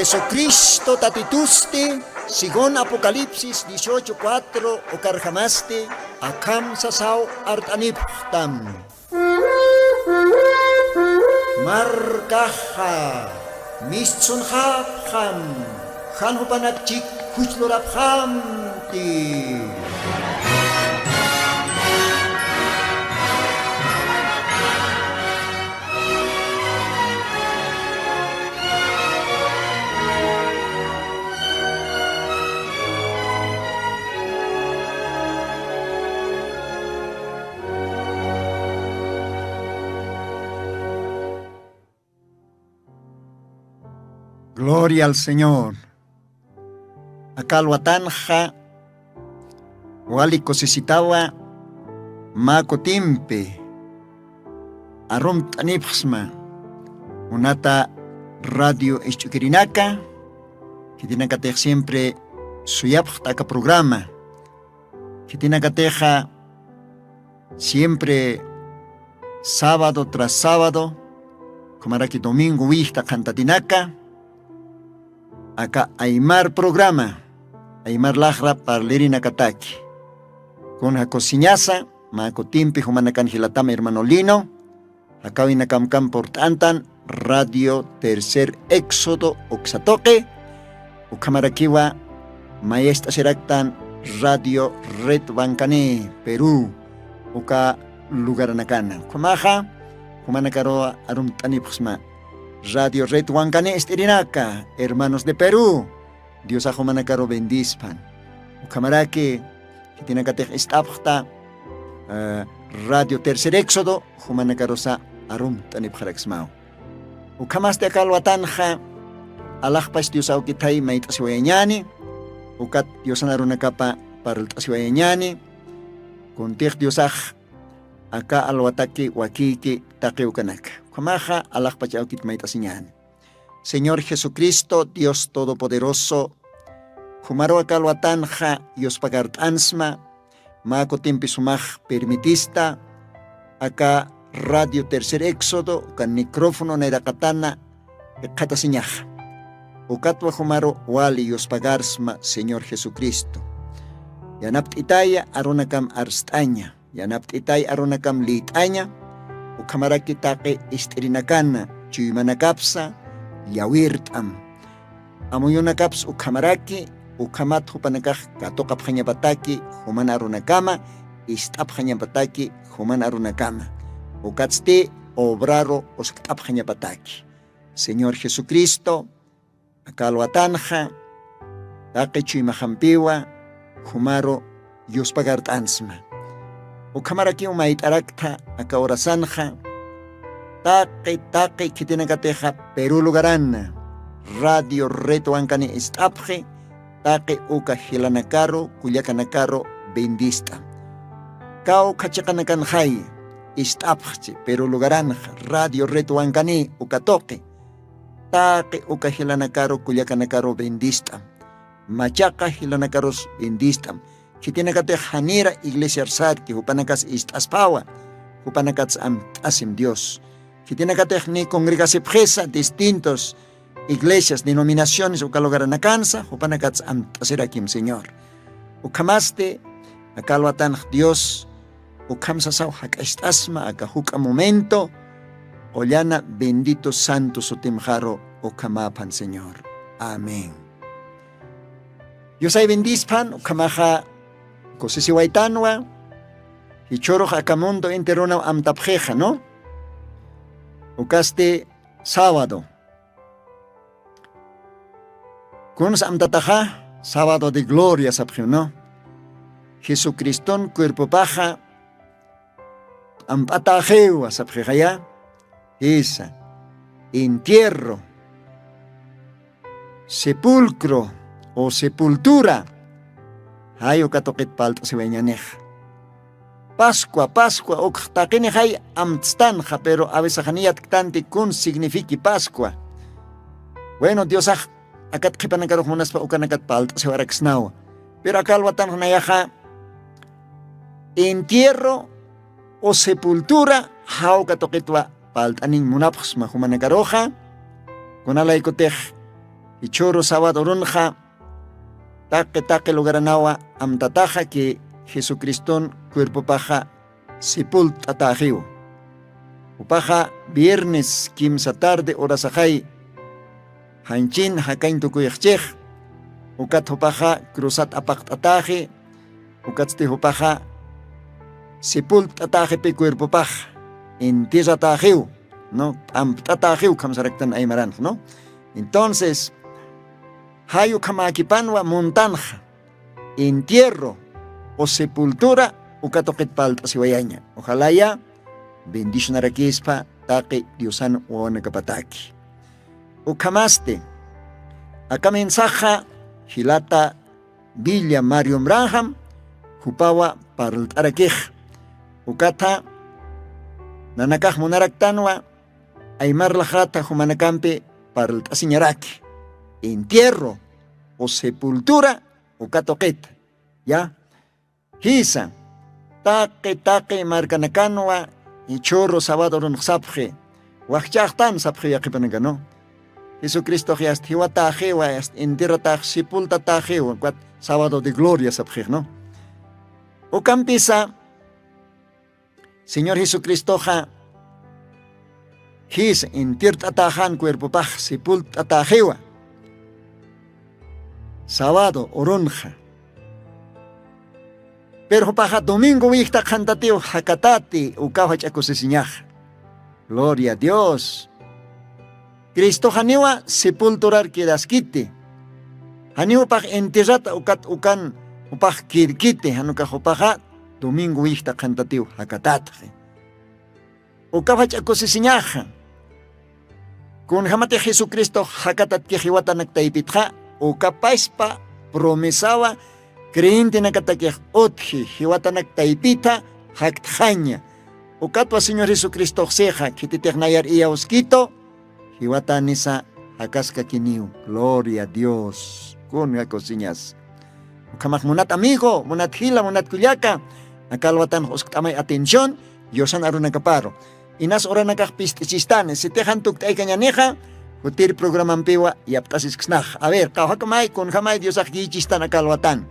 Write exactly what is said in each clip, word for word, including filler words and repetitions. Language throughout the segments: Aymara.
Jesucristo Tatitusti, según Apocalipsis dieciocho cuatro, ukarjamasti akham sasaw art'anipxtam. Markaxa mistsunxapxam, jan jupanakchik juchlurapxamti. Gloria al Señor. Aka alwatanxa wali kusisitawa mä kutimpi arumt'anipxsma kunata radio isch'ukirinaka, khitinakatix siempre suyapxta aka programa. Khitinakatixa siempre sábado tras sábado, ukhamaraki domingo wixta qhantatinaka, aka aymar programa, aymar laxra parlirinakaraki. Kunja kusiñasa, mä kutimpi jumanakan jilatam hermano Lino, jakawinakamkam purt'antan Radio Tercer Éxodo uksa tuqi, ukhamarakiwa mayest'asiraktan Radio Red Wankani Perú uka lugaranakana. Ukhamaxa jumanakaruw arumt'anipxsma Radio Red Wankani ist'irinaka, hermanos de Perú, Diosax jumanakaruw bendispan. Ukhamaraki khitinakatix ist'apxta, eh, Radio Tercer Éxodo, jumanakarusa arumt'anipxaraksmaw. Ukhamasti aka alwatanxa alaxpach Dios awkithay mayt'asiwayañäni, ukat Diosan arunakapa parlt'asiwayañäni, kuntix Diosax aka alwataki wakïki taqi ukanaka. Ukhamaxa alaxpach awkit mayt'asiñäni. Señor Jesucristo, Dios Todopoderoso, jumaruw aka alwatanxa yuspagart'ansma, mä kutimpi sumax permitista, aka Radio Tercer Éxodo, uka micrófono nayraqatana jikxatasiñaxa. Ukatwa jumaru wali yuspagarsma, Señor Jesucristo. Yanapt'itaya arunakam arst'aña. Yanapt'itay arunakam lït'aña, ukhamaraki taqi ist'irinakana, chuymanakapsa llawirt'am. Amuyunakaps ukhamaraki, ukhamat jupanakax katuqapxañapataki juman arunakama, ist'apxañapataki juman arunakama. Ukatsti obraru uskt'apxañapataki. Señor Jesucristo, aka alwatanxa, taqi chuymaxampiwa, jumaru yuspagart'ansma. Ukhamarakiw mayt'araktha aka horasanxa, taqi, taqi khitinakatixa Perú lugarana, Radio Red Wankani ist'apxi, taqi uka jilanakaru, kullakanakaru bendist'a. Kawkha chiqanakanxay, ist'apxchi Perú lugaranxa, Radio Red Wankani uka tuqi. Taqi uka jilanakaru kullakanakaru bendist'am. Machaqa jilanakarus bendist'am. Khitinakatix janira iglesiar sarki, jupanakas ist'aspawa, jupanakats amt'asim Dios. Khitinakatix ni congregasipxisa distintos iglesias, denominaciones uka lugaranakansa, jupanakats amt'asirakim Señor. Ukhamasti, aka alwatanx Dios, ukham sasaw jak'acht'asma aka juk'a momento, qullana bendito santo sutimxaru ukhamäphan Señor. Amén. Diosay bendisphan, ukhamaxa kusisiwaytanwa, jichhürux aka mundo enteronaw amtapxixa, ¿no? Ukasti sábado. Kuns amtataxa, sábado de gloria sapxiw, ¿no? Jesucriston cuerpopaxa p'amp'ataxiwa sapxixaya, jisa, entierro, sepulcro o sepultura, jay uka tuqit palt'asiwayañänixa. Pascua, Pascua, ukx taqinixay amtstanxa, pero a veces janiyatktanti kun signifiqui Pascua. Bueno, Diosax akat qhipanakarux munaspa ukanakat palt'asiwaraksnawa. Pero aka alwatanx nayaxa entierro o sepultura, jawka tuqitwa palt'anin munapxsma jumanakaruxa, kunalaykutix Ichhüru sabado urunxa taqi taqi lugaranawa amtataxa ki Jesucristun cuerpopaxa sipult'ataxiw. Jupaxa viernes kimsa tarde urasaxay janchin jakañ tukuyxchix. Ukat jupaxa cruzat apaqt'ataxi. Ukatsti jupaxa sipult'ataxipi cuerpopax entierrataxiw, no, p'ampt'ataxiw khamsaraktan aymaranx, no. Entonces jay ukhamakipanwa muntanxa entierro o sepultura uka tuqit palt'asiwayaña. Ojalaya bendicionarakispa taqi diosan wawanakapataki. Ukhamasti aka mensaxa jilata villa mario mranjam jupawa parlt'arakix. Ukatha nanakax munaraktanwa aymarlaxata jumanakampi parlt'asiñaraki entierro o sepultura uka tuqita. Ya jisa taqi taqi markanakanwa ichhüru sabado urunx sapxi. Wajchaxtan sapxi yaqhipanakanu. Jesucristox yast jiwataxiwa yast entierratax sipultataxiwa ukat sabado de gloria sapxixnu. Ukampisa señor jesucristoxa jisa entiert'ataxan cuerpopax sipult'ataxiwa sabado urunxa. Pero jupaxa domingo wiyjtaq jantatiw jakatati ukaw jach'a kusisiñaxa. Gloria a dios. Cristoxaniwa sepulturar quedaskiti. Janiw jupax entierrata ukat ukan jupax quirkiti janukax jupaxa domingo wiyjtaq jantatiw jakatatxi. Ukaw jach'a kusisiñaxa. Kunjämatix jesucristox jakatatkix jiwatanak taypitxa ukapaspa promesawa creyentenakatakix utji jiwatanak taypitha jaktxaña. Ukatwa señor jesucristoxsixa khititix nayar iyawskitu jiwatanisa jakaskakiniw. Gloria a dios. Kunja kusiñas. Ukhamax munat amigo munat jila munat kullaka, aka alwatanx uskt'amay atención diosan arunakaparu. Inas uranakax pist'isistani sitixan tukt'aykañanixa jutir programampiwa yapt'asisksnax. A ver qawjakamay kunjamay diosax yïchistan aka alwatan.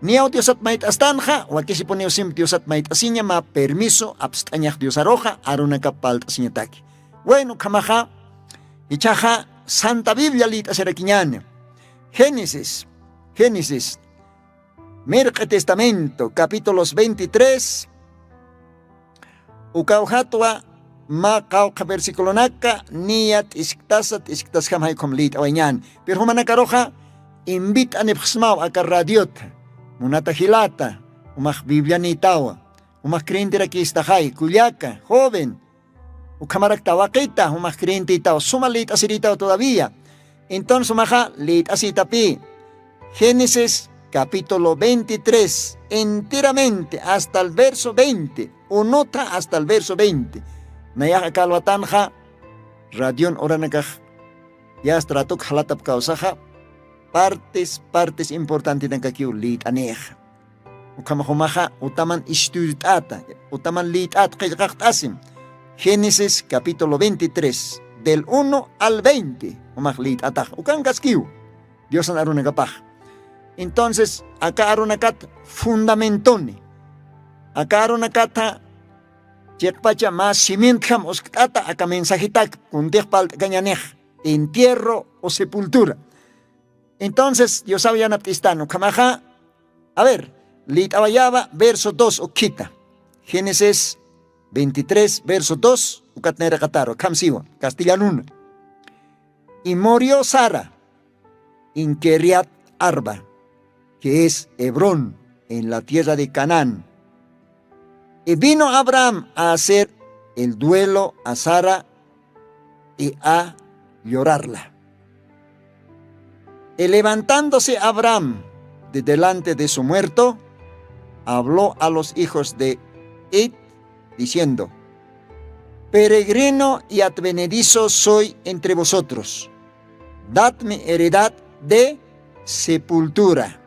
Niyaw diosat mayt'astanxa wakisipuniw simp diosat mayt'asiña mä permiso apst'añax diosaruxa arunakap palt'asiñataki. Bueno ukhamaxa ichhaxa santa biblia lït'asirakiñani. Génesis génesis mirq'i testamento capítulos veintitrés. Ukawjatwa mä qawqha versiculonaka niya t'isktasat t'isktasjam jaykhum lït'awayñan. Pero jumanakaruxa invit'anipxsmaw aka radiota munata jilata umax biblianïtawa umax creyenterakïstaxay kullaka joven ukhamarak tawaqita jumax creyentïtaw suma lït'asirïtaw todavía. Entonces jumaxa lït'asïtapï génesis capítulo veintitrés enteramente hasta el verso veinte. Unutha hasta el verso veinte. Nayax aka alwatanxa radion uranakax yasta ratuk jalatap kawsaxa partes partes importantenakakiw lït'anïxa. Ukhamax jumaxa utaman istuyt'ata utaman lït'at qillqaqt'asim. Génesis capítulo veintitrés del uno al veinte jumax lït'atax ukankaskiw diosan arunakapax. Entonces aka arunakat fundamentoni aka arunakatha chiqpacha mä cimientjam uskt'ata aka mensajitak kuntix palt'kañanix entierro o sepultura. Entonces diosaw yanapt'istan ukhamaxa a ver lït'awayäwa verso dos ukkhita. Génesis veintitrés verso dos ukat nayraqataru akham siwa castellanuna. Y murió sara en queriat arba, que es hebrón, en la tierra de canaán. Y vino abraham a hacer el duelo a sara y a llorarla. Y levantándose abraham de delante de su muerto, habló a los hijos de hit diciendo: peregrino y advenedizo soy entre vosotros. Dadme heredad de sepultura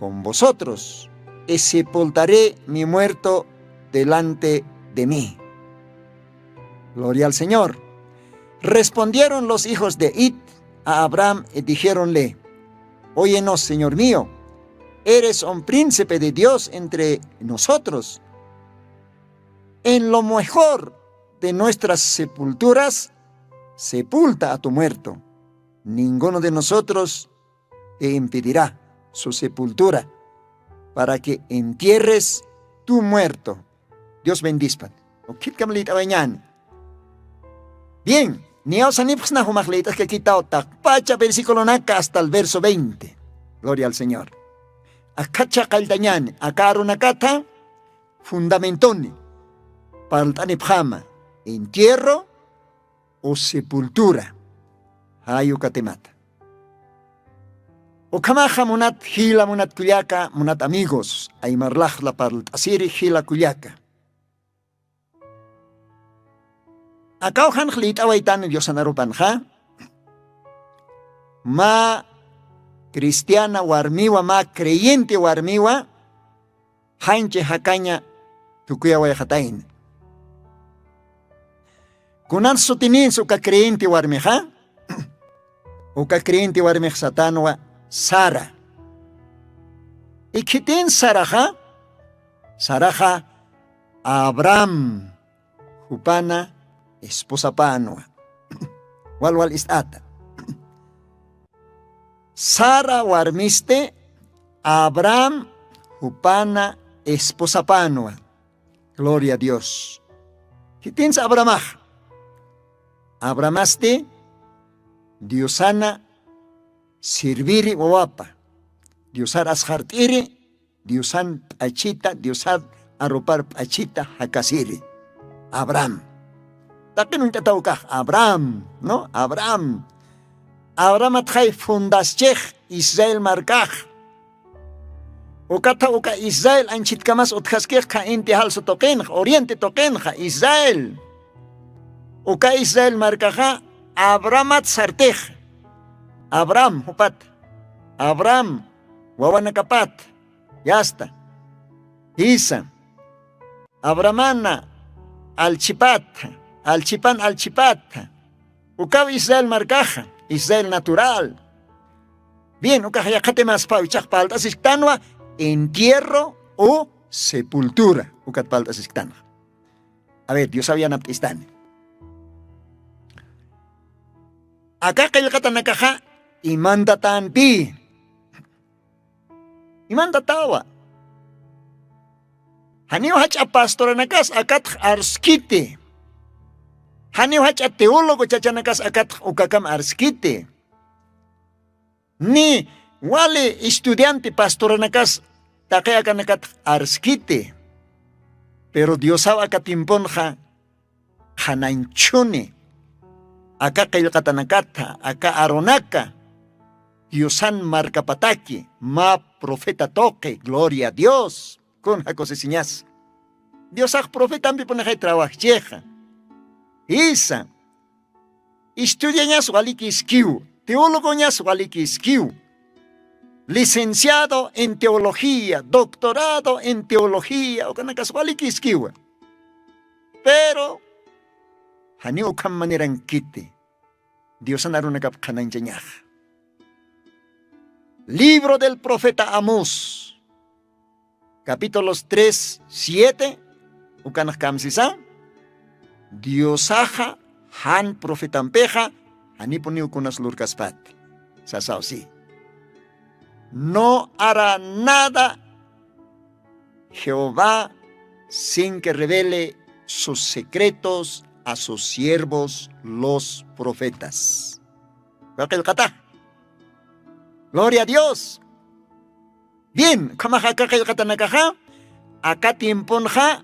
con vosotros, y sepultaré mi muerto delante de mí. Gloria al señor. Respondieron los hijos de hit a Abraham y dijéronle: "Óyenos, señor mío, eres un príncipe de Dios entre nosotros. En lo mejor de nuestras sepulturas, sepulta a tu muerto. Ninguno de nosotros te impedirá su sepultura para que entierres tu muerto". Dios bendispan. Ukhitkam lït'awañäni. Bien, niyawsanipxsna jumax lït'askakitaw taqpacha versiculonaka hasta el verso veinte. Gloria al Señor. Akhacha qalltañäni, aka arunakatha fundamentoni parlt'anipxäma, entierro o sepultura. Jay uka temata. Ukhamaxa munat jila, munat kullaka, munat amigos, aymar laxla parlt'asiri jila kullaka. Akaw janx lït'awaytan Diosan arupanxa, mä cristiana warmiwa, mä creyente warmiwa, janchi jakaña tukuyawayxatayna. Kunan sutinïnsa uka creyente warmixa? Uka creyente warmix satanwa Sara. Ikhitin Saraxa, Saraxa Abraham jupana esposapänwa. Walwal ist'ata. Sara warmisti Abraham jupana esposapänwa. Gloria a Dios. Khitinsa Abrahamax? Abrahamasti Diosana sirviri wawapa, Diosar asxart'iri, Diosan p'achita, Diosar arupar p'achita jakasiri. Abraham. Taqin uñt'ataw kax Abraham, ¿no? Abraham. Abrahamat jay fundaschix Israel markax. Ukatha uka Israel anchhitkamas utjaskix kha inti jalsu tuqinxa, oriente tuqinxa, Israel. Uka Israel markaxa Abrahamat sartix. Abraham jupat. Abraham wawanakapat. Yasta. Jisa. Abrahamana alchipatha, alchipan alchipatha. Ukaw Israel markaxa, Israel natural. Bien, ukax yaqhatimaspaw ichax palt'asisktanwa, entierro o sepultura. Ukat palt'asisktanxa. A ver, Diosaw yanapt'istani. Aka qillqatanakaxa imantatanpi. Imantatawa. Janiw jach'a pastoranakas akatx arskiti. Janiw jach'a teólogo chachanakas akatx ukakam arskiti. Ni wali estudianti pastoranakas taqi akanakatx arskiti. Pero Diosaw aka tiemponxa qhananchhuni. Aka qillqatanakatha aka arunaka Diosan markapataki mä profeta tuqi. Gloria a Dios. Kun jakusisiñas? Diosax profetampipunixay trabajchixa. Jisa. Estudiañas walikiskiw, teólogoñas walikiskiw, licenciado en teología, doctorado en teología ukanakas walikiskiwa. Pero janiw ukham manirankiti. Diosan arunakap qhananchañax. Libro del profeta Amós, capítulos tres siete. Ukanax kamsisa? Diosaxa jan profetampixa janipuniw kunas lurkaspati. Sasaw si. No hará nada Jehová sin que revele sus secretos a sus siervos los profetas. Waqillqata. Gloria a Dios. Bien, ukhamax aka qillqatanakaxa aka tiemponxa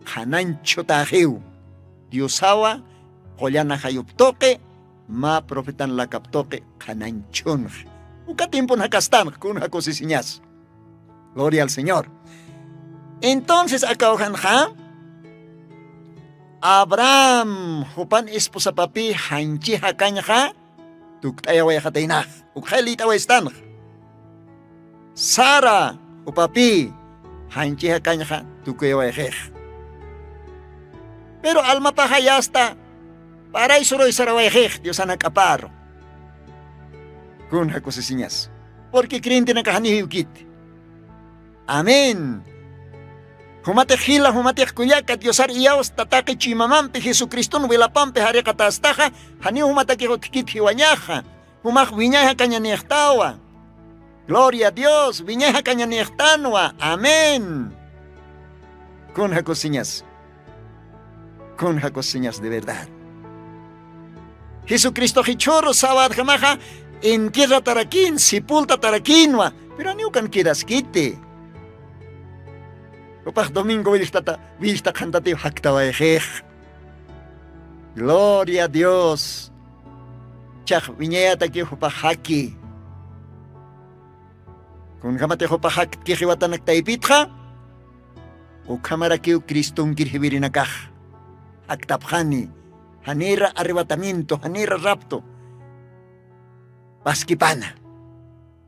qhananchhutaxiw. Diosawa qullana jayuptuqi, mä profetan lakaptuqi qhananchhunxa. Uka tiempon jakastanxa kun jakusisiñas? Gloria al Señor. Entonces akawjanxa Abraham jupan esposapapi janchi jakañxa tukt'ayawayxataynax. Ukxay lït'awaystanxa. Sara jupapi janchi jakañxa tukuyawayxix. Pero almapaxa yasta paray suruy sarawayxix Diosan jak'aparu. Kunja kusisiñas. Porque creyentenakax janiw jiwkiti. Amén. Jumatix jila jumatix kullaka diosar iyawsta taqi chuymamampi jesucriston wilapampi jariqatastaxa, janiw jumatakix utjkit jiwañaxa. Jumax wiñay jakañanixtawa. Gloria a dios wiñay jakañanixtanwa. Amén. Kun jakusiñas. Kun jakusiñas de verdad. Jesucristox ichhuru sawadjamaxa entierratarakin sepultatarakinwa. Pero aniw kan quedaskiti. Jupax domingo willxtata willxta qhantatiw jaktawayxix. Gloria a dios. Chax wiñayatakiw jupax jaki. Kunjamatix jupax jaktkixi watanak taypitxa. Ukhamarakiw cristonkir jiwirinakax jaktapxani. Janira arrebatamiento janira rapto paskipana.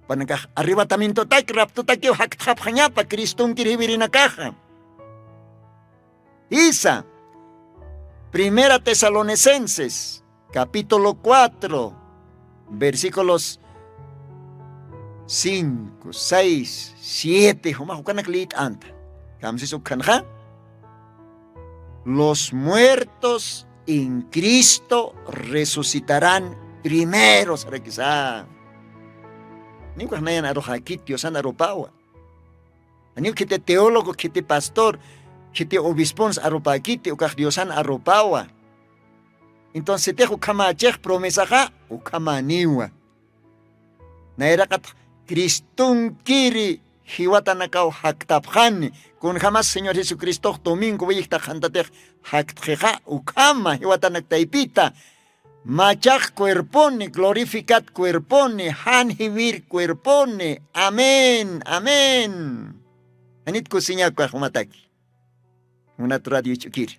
Panakax arrebatamientotak raptotakiw jaktxapxañapa cristonkir jiwirinakaxa. Isa. Primera tesalonicenses capítulo cuatro, versículos cinco, seis, siete jumax ukanak liyt'anta. Kamsis ukhanxa? Los muertos en cristo resucitarán primero sarakisa. Niwkax nayan aruxakit diosan arupawa. Aniw khiti teólogo khiti pastor khiti obispons arupäkiti ukax diosan arropawa. Entonces sitix ukhamächix promesaxa ukhamäniwa. Nayraqat cristonkiri jiwatanakaw jaktapxani. Kunjamas señor jesucristox domingo wiyikta qhantatix jaktxixa ukhama jiwatanak taypita. Machax cuerponi glorificat cuerponi jan jiwir cuerponi. Amén amén. Janit kusiñakuax umataki. Munat radio ich'ukiri.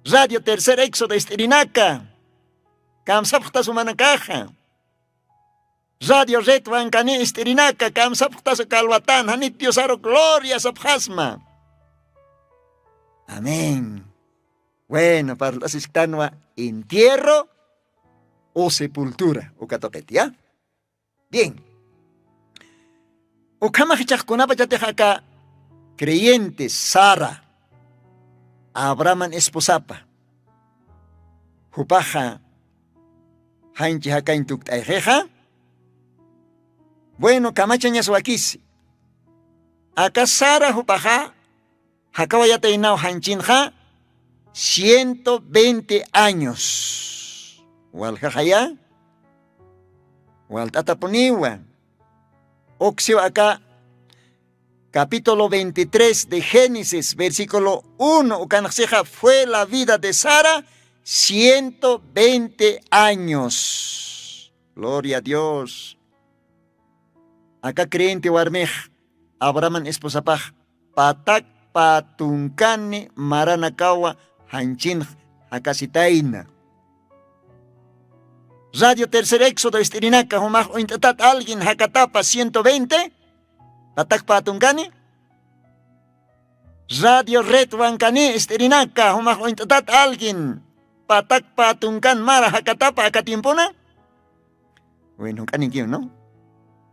Radio tercer éxodo ist'irinaka. Kamsapxtas umanakaxa. Radio red wankani ist'irinaka kamsapxtas ukalwatan janit diosaru gloria sapxasma. Amén. Bueno parlt'asisktanwa entierro o sepultura ukatoqiti ya. Bien. Ukhamax ichaxkunapachatix aka creyente sara abrahaman esposapa jupaxa janchi jakañ tukt'ayxixa. Bueno kamachañas wakisi. Aka sara jupaxa jakawayataynaw janchinxa ciento veinte años. Waljaxaya walt'atapuniwa. Uksiw aka capítulo veintitrés de génesis versículo uno ukanxsixa fue la vida de sara ciento veinte años. Gloria a dios. Aka creyente warmix abrahaman esposapax patak patunkani maranakawa janchinx jakasitayna. Radio tercer éxodo ist'irinaka jumax uñt'atat alguien jakatapa ciento veinte patak patunkani. Radio red wankani ist'irinaka jumax uñt'atat alguien patak patunkan mara jakatapa aka tiempona. Bueno juk'anikiw no.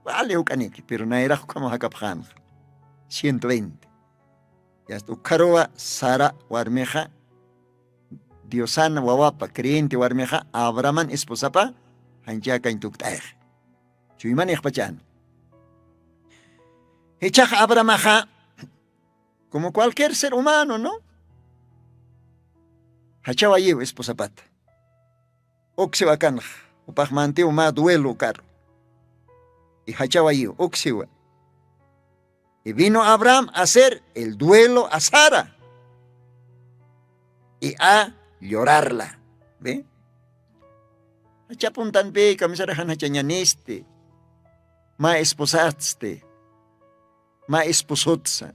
Vale juk'aniki pero nayrax ukhama jakapxanxa. Ciento veinte. Yasta ukharuwa sara warmixa diosana wawapa creyente warmixa abrahaman esposapa janchakañ tukt'ayxi. Chuymanixpachana. Jichhax abrahamaxa como cualquier ser humano no jachawayiw esposapata. Uksiw akanxa jupaxmantiw mä duelo ukaru. Y jachawayiw uksiwa. Y vino abraham a hacer el duelo a sara y a llorarla. Ve. Jachapuntanpi kamisaraxan jachañanisti mä esposatsti mä esposotsa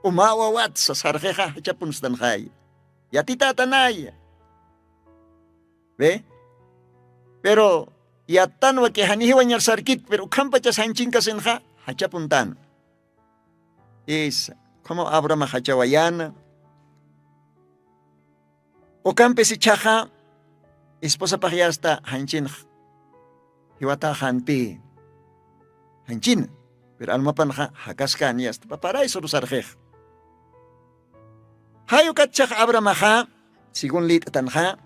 uma wawatsa sarxixa jachapunstanxaya. Yatitatanaya. Ve. Pero yattanwa que janijiwañar sarkit pero ukhampachas janchinkasinxa jachapuntan. Isa. Ukhamaw abrahamax jachawayana. Ukampis ichhaxa esposapaxyasta janchinx jiwataxanpi janchina. Pero almapanxa jakaskan yasta paparay surusarxix. Jayukat chax abramaxa, según lit'tanxa,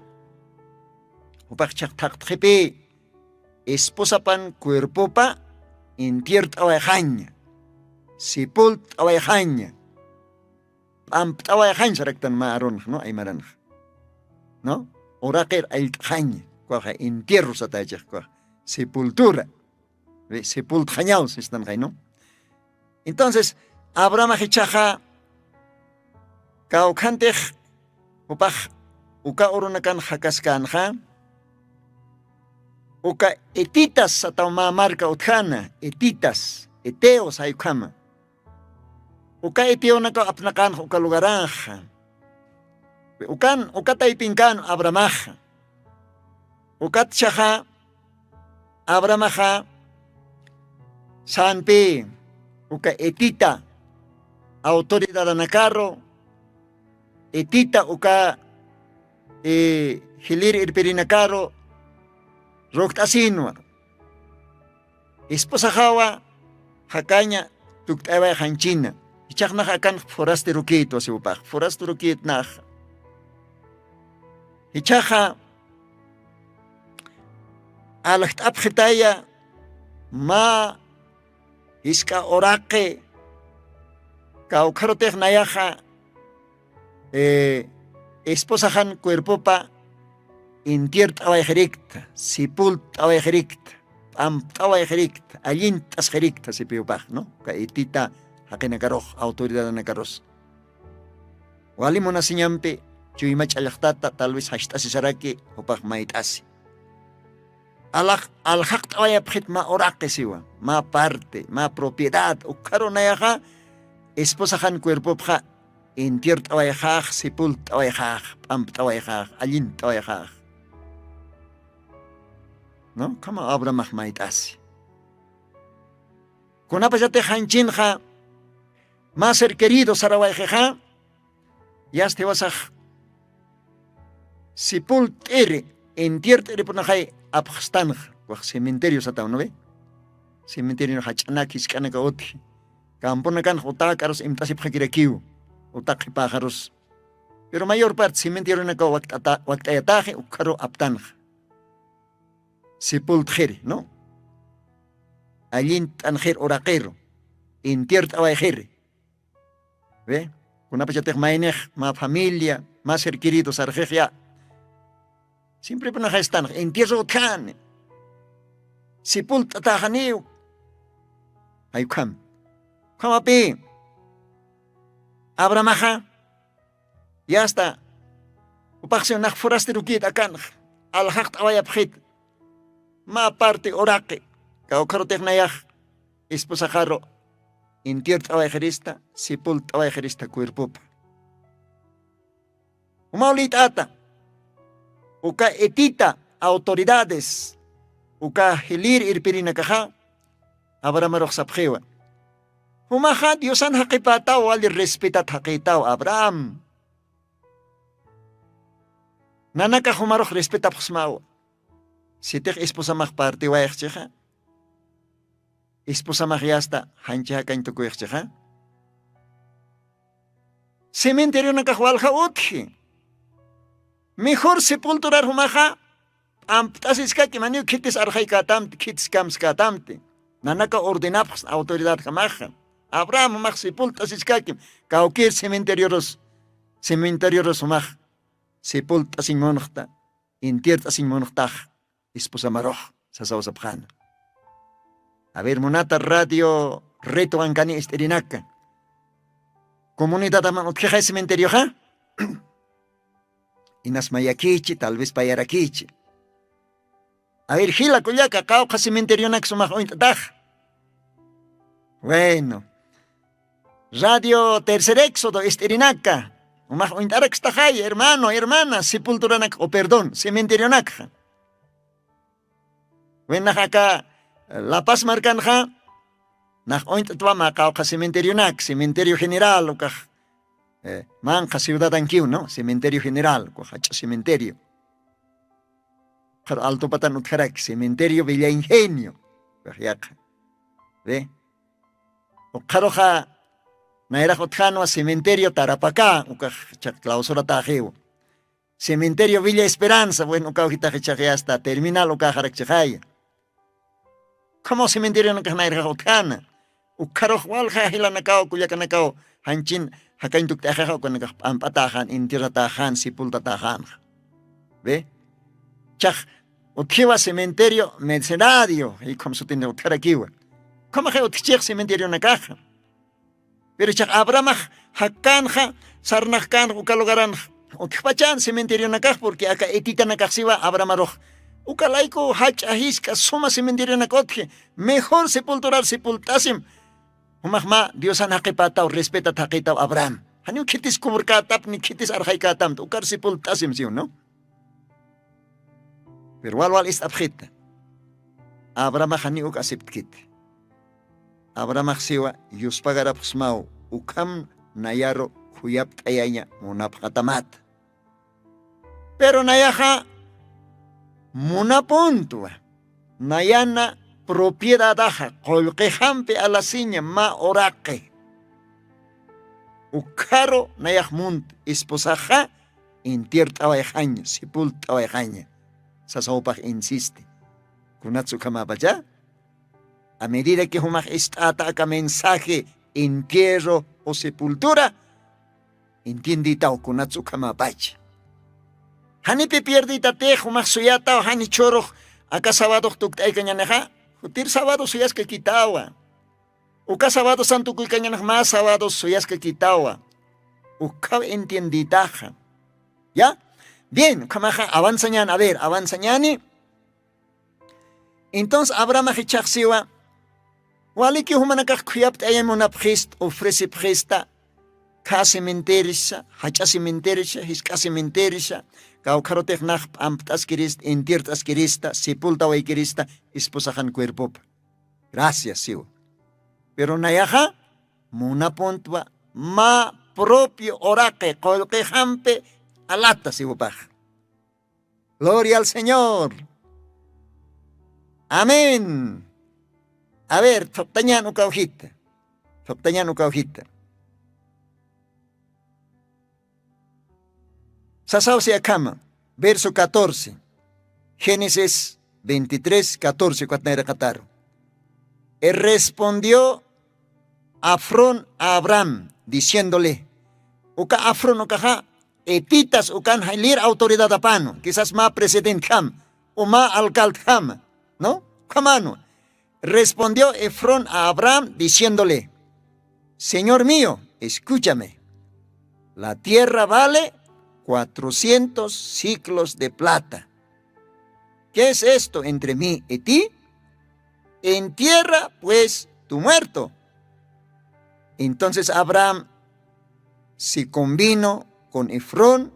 jupax chax thaqtxipi esposapan cuerpopa intiert'awayxaña, sipult'awayxaña, p'ampt'awayxañ saraktan mä arunx no aymaranx, no? Uraqir allt'xaña, kuxa intierro sataychix kuxa, sepultura. Sepultxañaw sistanxay no. Entonces, abrahamax ichaxa kawkhantix jupax uka urunakan jakaskänxa, uka etitas sataw mä marka utjana etitas, eteos jaykhama, uka eteonakaw apnaqanxa uka lugaranxa. Ukan uka taypinkan abrahamaxa. Ukat chaxa abrahamaxa sanpi uka etita autoridadanakaru, etita uka jilir irpirinakaru rukt'asinwa. Esposaxawa jakaña tukt'ayway janchina. Jichhaxnax akanx forasterokïtwa siwapax forasterokïtnax. Jichhaxa alxt'apxitaya mä jisk'a uraqi kawkharutix nayaxa esposaxan cuerpopa intiert'awayxirikta, sipult'awayxirikta, p'ampt'awayxirikta, allint'asxirikta sipiwpax no, uka etita jaqinakarux autoridadanakarus. Wali munasiñampi chuyma ch'allaxtata tal vez jacht'asisaraki jupax mayt'asi. Aljaqt'awayapxit mä uraqi siwa, mä parte mä propiedad ukkharu nayaxa esposaxan cuerpopxa, intiert'awayxax, sipult'awayxax, p'ampt'awayxax, allint'awayxax. No khama abrahamax mayt'asi. Kunapachatix janchinxa mä ser querido sarawayxixa, yasta jiwasax sipult'iri, intiert'iripunaxay apxstanxa wax cementerio sataw no ve. Cementerio jach'anak jisk'anaka utji, kampunakanxa utäk'arus imt'asipxakirakiw, uta qhipäxarus. Pero mayor parte cementerionakaw wakt'ayatäxi ukkharu aptanxa. Sipultxiri no, allint'anxiri uraqiru, intiert'awayxiri. Ve, kunapachatix maynix mä familia mä ser querido sarxixya, simpripinaxaystanx intierro utjani, sipult'ataxaniw. Jaykham khamapi abrahamaxa yasta upaxsiw nax forasterokït akanx, aljaqt'awayapxit mä parti uraqi kawkharutix nayax esposaxaru intiert'awayxirista, sipult'awayxirista cuerpopa. Umaw lït'ata uka etita autoridades uka jilir irpirinakaxa abrahamarux sapxiwa, jumaxa diosan jaqipätaw wali respetat jaqïtaw abraham. Nanakax jumarux respetapxsmawa. Sitix esposamax partiwayxchixa, esposamax yasta janchi jakañ tukuyxchixa, cementerionakax walja utji. Mejor sepulturar jumaxa p'ampt'asiskaki maniw khitis arxaykätamti khitis kamskätamti. Nanaka ordenapxsna autoridadjamaxa, abraham jumax sipult'asiskakim kawkir cementeriorus, cementeriorus jumax sipult'asiñ munxta, intiert'asiñ munxtax esposamarux sasawasapxana. Aver munata radio reto ankani ist'irinaka, comunidadaman utjixay cementerioxa. Inasmayakichi tal vez payarakichi. Aver jila kullaka qawqha cementerionak sumax uñt'atax. Bueno, radio tercer éxodo ist'irinaka, umax uñt'arakstaxay hermano hermana sepulturanak o perdón cementerionakxa. Winax aka lapas markanxa nax uñt'twa mä qawqha cementerionak cementerio general ukax manqha ciudadankiw no cementerio general ukax jach'a cementerio. Pero altupatan utjaraki cementerio villa ingenio. Ukax yaqha. Ve, ukxaruxa nayrax utjanwa cementerio tarapaka ukax chaq clausurataxiw. Cementerio villa esperanza, bueno ukaw jitaxi chaqyasta terminal ukaxarak chaqaya. Como cementerionakax nayraxax utjana. Ukxarux walja jilanakaw kullakanakaw janchin jakañ tukt'axaxa ukanakax p'amp'ataxan entierrataxan sepultataxanxa. Ve, chax utjiwa cementerio mercenario jikhum sutinta utjarakiwa. Khamaxay utjchix cementerionakaxa. Pero chax abrahamax jakkanxa sarnaxkanxa uka lugaranxa utjpachan cementerionakax purqui aka etitanakaxsiwa abrahamarux uka layku jach'a jisk'a suma cementerionak utji. Mejor sepulturar sepult'asim. Jumaxma diosan jaqipätaw respetat jaqitaw abraham. Janiw khitis kuburkätap ni khitis arxaykätamta ukar sepult'asim siw no. Pero walwal ist'apxita. Abrahamax janiw uk aceptkita. Abrahamax siwa yuspagarapxsmaw ukham nayaru khuyapt'ayaña munapxatamata. Pero nayaxa munapuntwa nayana propiedadaxa qullqixampi alasiña mä uraqi. Ukharu nayax munt esposaxa entiert'awayxaña sepult'awayxaña. Sasawpax insisti. Kunatsu ukhamäpacha? A medida que jumax ist'äta aka mensaje entierro o sepultura entienditaw kunatsu ukhamäpacha. Janipi pierdita tix jumax suyataw jani chhurux aka sabadux tukt'aykañanixa. Jutir sabadu suyaskakitawa. Uka sabadu santukuykañanax mä sabadu suyaskakitawa. Ukhaw entienditaxa. Ya, bien ukhamaxa avanzañan a ver avanzañani. Entonces abrahamax ichhaxsiwa waliki jumanakax khuyapt'ayay munapxista ofrecipxista. Kha cementerisha jach'a cementerisha jisk'a cementerisha kawkharutix nax p'ampt'askirista entiert'askirista sepultawaykirista esposaxan cuerpopa. Gracias siwa. Pero nayaxa munapuntwa mä propio uraqi qullqixampi alata siwapax. Gloria al señor. Amén. A ver thuqtañan ukawjita. Thuqtañan ukawjita. Sasawsi akhama verso catorce. Génesis veintitrés catorce ukatnayra qataru. Y respondió afrón a abraham diciéndole. Uka afrón ukaxa etitas ukan jay lir autoridad apanu quizás mä presidentjam u mä alcaldjama. No, ukhamanu. Respondió efrón a abraham diciéndole, señor mío, escúchame. La tierra vale cuatrocientos ciclos de plata. ¿Qué es esto entre mí y ti? Entierra pues tu muerto. Entonces abraham se convino con efrón.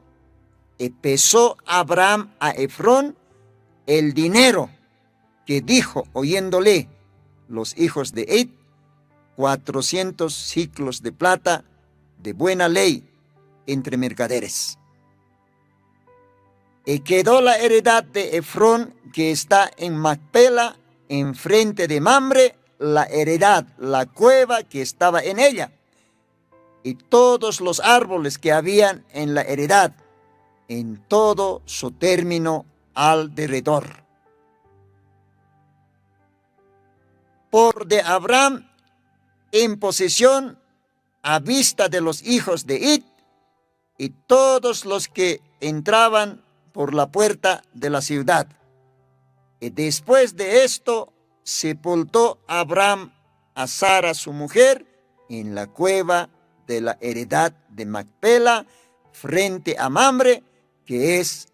Y pesó abraham a efrón el dinero que dijo oyéndole los hijos de hit, cuatrocientos siclos de plata de buena ley entre mercaderes. Y quedó la heredad de efrón que está en macpela, enfrente de mamre, la heredad, la cueva que estaba en ella, y todos los árboles que habían en la heredad, en todo su término al derredor. Por de abraham en posesión a vista de los hijos de hit, y todos los que entraban por la puerta de la ciudad. Y después de esto sepultó abraham a sara su mujer en la cueva de la heredad de macpela, frente a mamre, que es,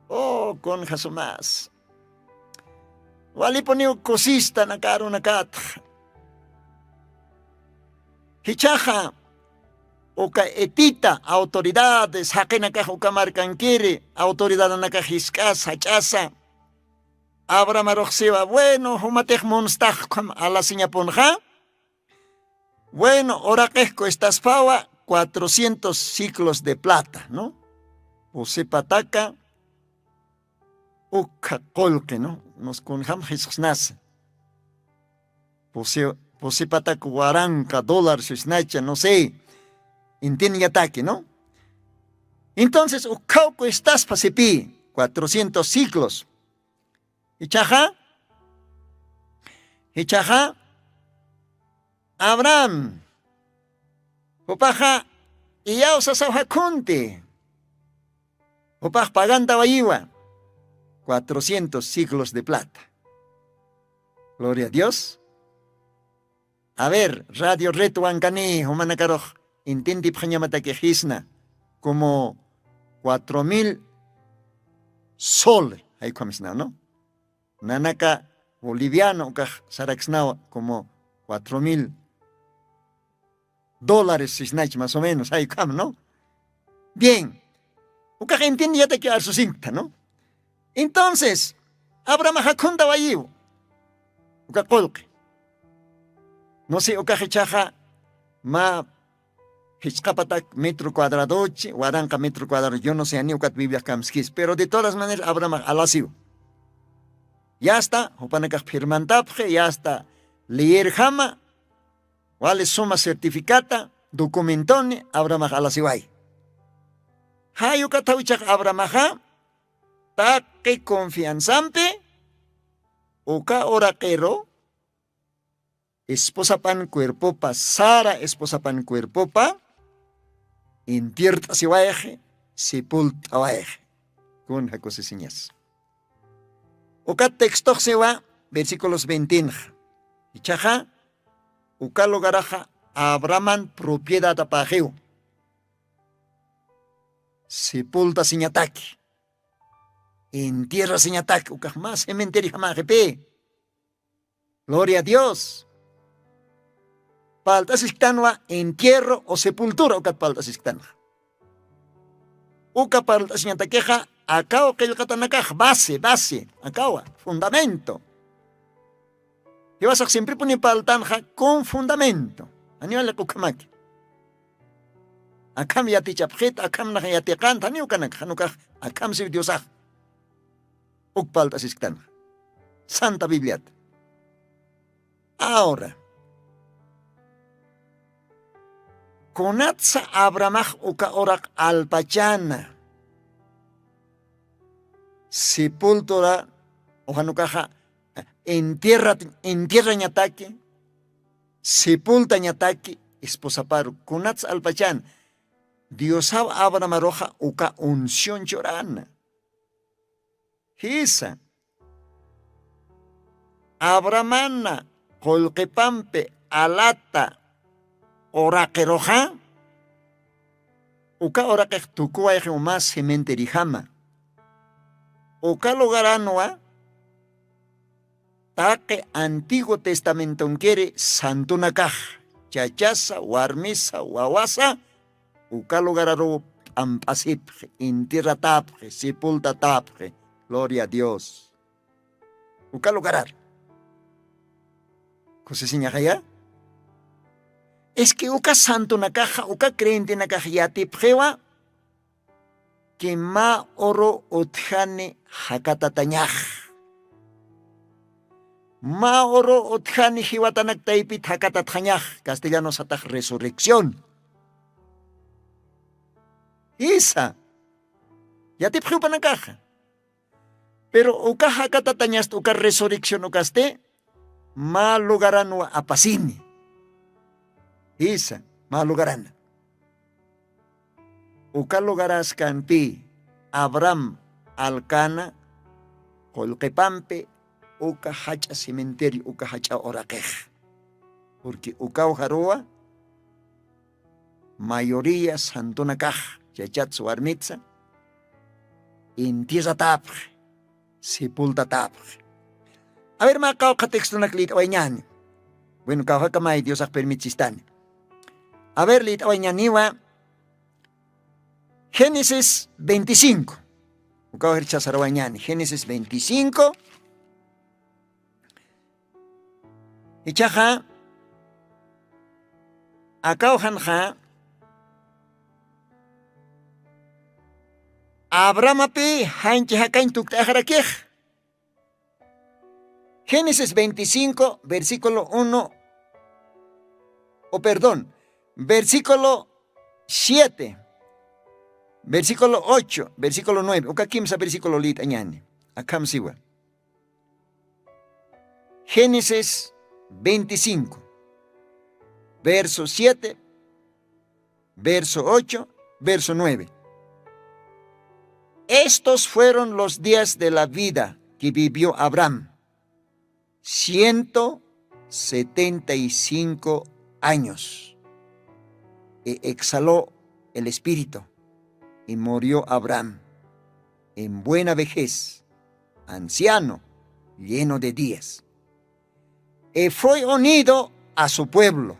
oh conjasumas. Walipuniw kusista nakarunakatxa. Jichhaxa uka etita autoridades jaqinakax uka markankiri, autoridadanakax jisk'asa jach'asa, abrahamaruxsiwa bueno jumatix munstaxkham alasiñapunxa. Bueno uraqix cuestaspawa cuatrocientos siclos de plata, no? Pusipataka. Ukha qullqi, ¿no? Nos kunjam jisxsnasa. Pusi pusipatak waranqa dólar sisnacha, no sé. Intinyataki, ¿no? Entonces ukhaw cuestaspa sipi cuatrocientos ciclos. Ichaxa ichaxa abraham jupaxa iyawsasaw jakhunti. Jupax pagantawayiwa cuatrocientos ciclos de plata. Gloria a dios. A ver, radio red wankani jumanakarux intintipxañamatakixisna como cuatro mil sol jaykhamisnaw, ¿no? Nanaka boliviano ukax saraksnawa como cuatro mil dólares sisnach más o menos jaykham, ¿no? Bien. Ukax intintiyataki arsusinkta, ¿no? Entonces abrahamaxa khuntawayiw uka qullqi. No sé ukax ichaxa mä jichqapatak metro cuadradochi waranqa metro cuadrado yo no sé ani ukat bibliax kamskis pero de todas maneras abrahamax alasiw. Yasta jupanakax firmantapxi yasta leyerjama wali suma certificata documentoni abrahamax alasiway. Jay ukathaw ichax abrahamaxa taqi confianzampi uka uraqiru esposapan cuerpopa sara esposapan cuerpopa intiert'asiwayxi sipult'awayxi. Kun jakusisiñas uka textoxsiwa versículos veintinxa ichaxa uka lugaraxa abrahaman propiedadapaxiw sipultasiñataki intierrasiñataki ukax mä cementerijamaxipï. Gloria a dios. Palt'asisktanwa entierro o sepultura ukat palt'asisktanxa. Uka palt'asiñatakixa akaw qillqatanakax base base akawa fundamento. Jiwasax simpripuni paltanxa con fundamento. Janiwaliq ukhamaki akham yatichapxit akham nax yatiqanta janiw kanakxa nukax akham siw diosax uk palt'asisktanxa santa bibliata. Ahora kunatsa abrahamax uka uraq alpachana sepultura ujanukaxa entierra entierrañataki sepultañataki esposaparu kunatsa alpachana diosaw abrahamaruxa uka unción churana. Jisa abrahamana qullqipampi alata uraqiruxa uka uraqix tukuwayxiw mä cementerijama uka lugaranwa taqi antiguo testamento nkiri santunakax chachasa warmisa wawasa uka lugararuw p'amp'asipxi intierratäpxi sepultatäpxi. Gloria a dios. Uka lugarar kusisiñaxaya. Iski uka santunakaxa uka creyentenakax yatipxiwa ki mä uru utjani jakatatañax mä uru utjani jiwatanak taypit jakatatxañax castellano satax resurrección. Jisa yatipxiw panakaxa pero uka jakatatañast uka resurrección ukasti mä lugaranwa apasini. Jisa mä lugarana uka lugaraskanpï abraham alkana qullqipampi uka jach'a cementerio uka jach'a uraqix purqui ukaw jaruwa mayoría santunakax chachatsa warmitsa intierratäpxi sepultatäpxi. A ver mä qawqha textonak lït'awayñäni. Bueno kawjakamay diosax permitistani. A ver lït'awayñäniwa génesis veinticinco. Ukaw jirchhasarawañäni génesis veinticinco. Ichaxa akawjanxa Abrahamapi janchi jakañ tukt'axarakix. Génesis veinticinco versículo uno, o perdón, versículo siete, versículo ocho, versículo nueve uka kimsa versículo lit'añani. Akham siwa. Génesis veinticinco, verso siete, verso ocho, verso nueve. Estos fueron los días de la vida que vivió Abraham, ciento setenta y cinco años. Y exhaló el espíritu, y murió Abraham en buena vejez, anciano, lleno de días. Y fue unido a su pueblo.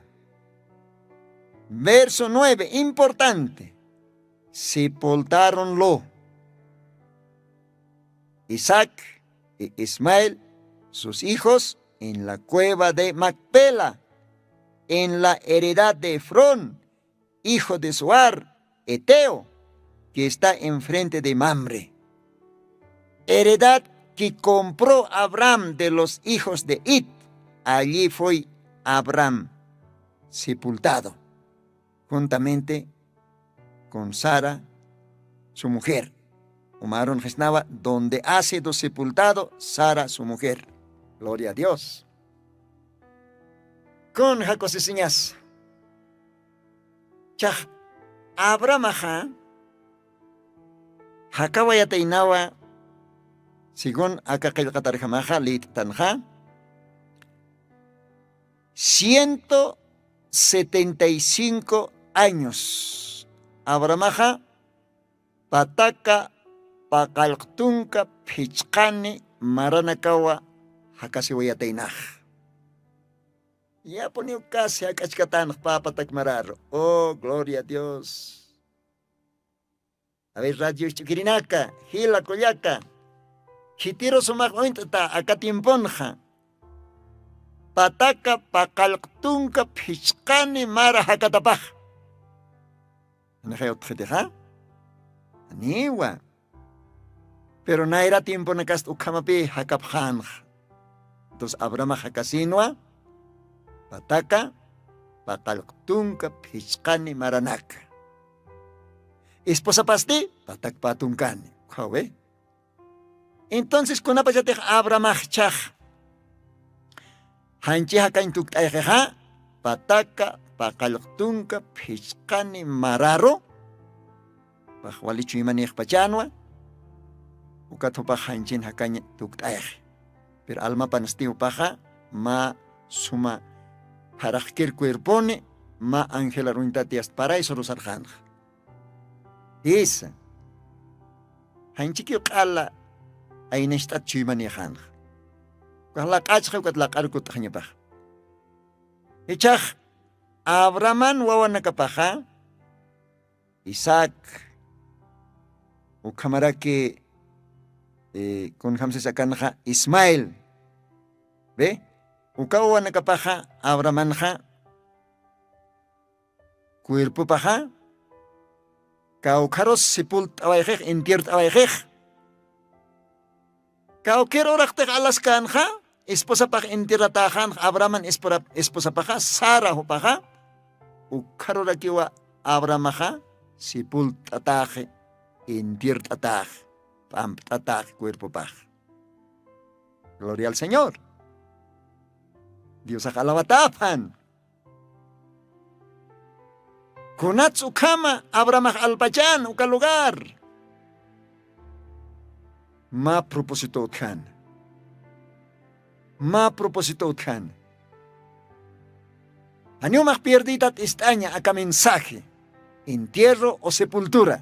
Verso nueve, importante. Sepultáronlo Isaac y Ismael, sus hijos, en la cueva de Macpela, en la heredad de Efrón, hijo de Suar, Eteo, que está enfrente de Mamre. Heredad que compró Abraham de los hijos de It. Allí fue Abraham sepultado juntamente con Sara, su mujer. Umarun jesnawa, donde ha sido sepultado Sara, su mujer. Gloria a Dios. Kun jakusisiñas. Chax Abrahamaxa jakawayataynawa, según aka qillqatarjamaxa lït'tanxa, ciento setenta y cinco años. Abrahamaxa pataka paqallq tunka phichqani maranakawa jakasiwayataynax. Yapuniw kasi jak'achkatanx papatak mararu. Oh, gloria a Dios. A ver, radio isch'ukirinaka, jila kullaka, khitiru sumaq uñt'ta aka tiemponxa. Pataka paqallq tunka phichqani mara jakatapax. Anixay utxitixa? Aniwa. Pero nayra tiemponakast ukhamapï jakapxänxa. Entonces Abrahamax jakasinwa pataka paqallq tunka phichqani maranaka. Esposapasti patak pä tunkani. Ukhawi. Entonces kunapachatix Abrahamax chhax janchi jakañ tukt'ayxixa, pataka paqallq tunka phichqani mararu, pax wali chuymanïxpachänwa, ukat jupax janchin jakañ tukt'ayxi. Pero almapansti jupaxa mä suma pharaxkir cuerponi, mä angelar uñtati hasta paraisoru sarxänxa. Jisa. Janchikiw q'ala aynacht'at chuymanïxänxa. Ukax laq'achxa, ukat laq'arukut'xañapax. Jichhax Abrahaman wawanakapaxa, Isaac, ukhamaraki, eh, kunjamsis akanxa Ismael. Ve, uka wawanakapaxa Abrahamanxa cuerpopaxa, kawkharus sepult'awayxix, entiert'awayxix. Kawkir uraqtix alaskänxa, esposapax entierratäxänxa, Abrahaman espora-, esposapaxa, Sara jupaxa, ukharurakiwa Abrahamaxa sepult'atäxi, entiert'atäxi, p'ampt'atäxi cuerpopax. Gloria al Señor. Diosax alawatäpan. Kunats ukhama Abrahamax alpachan uka lugar. Mä propósito utjan. Mä propósito utjan. Janiw max pierdiytat ist'aña aka mensaje, entierro o sepultura.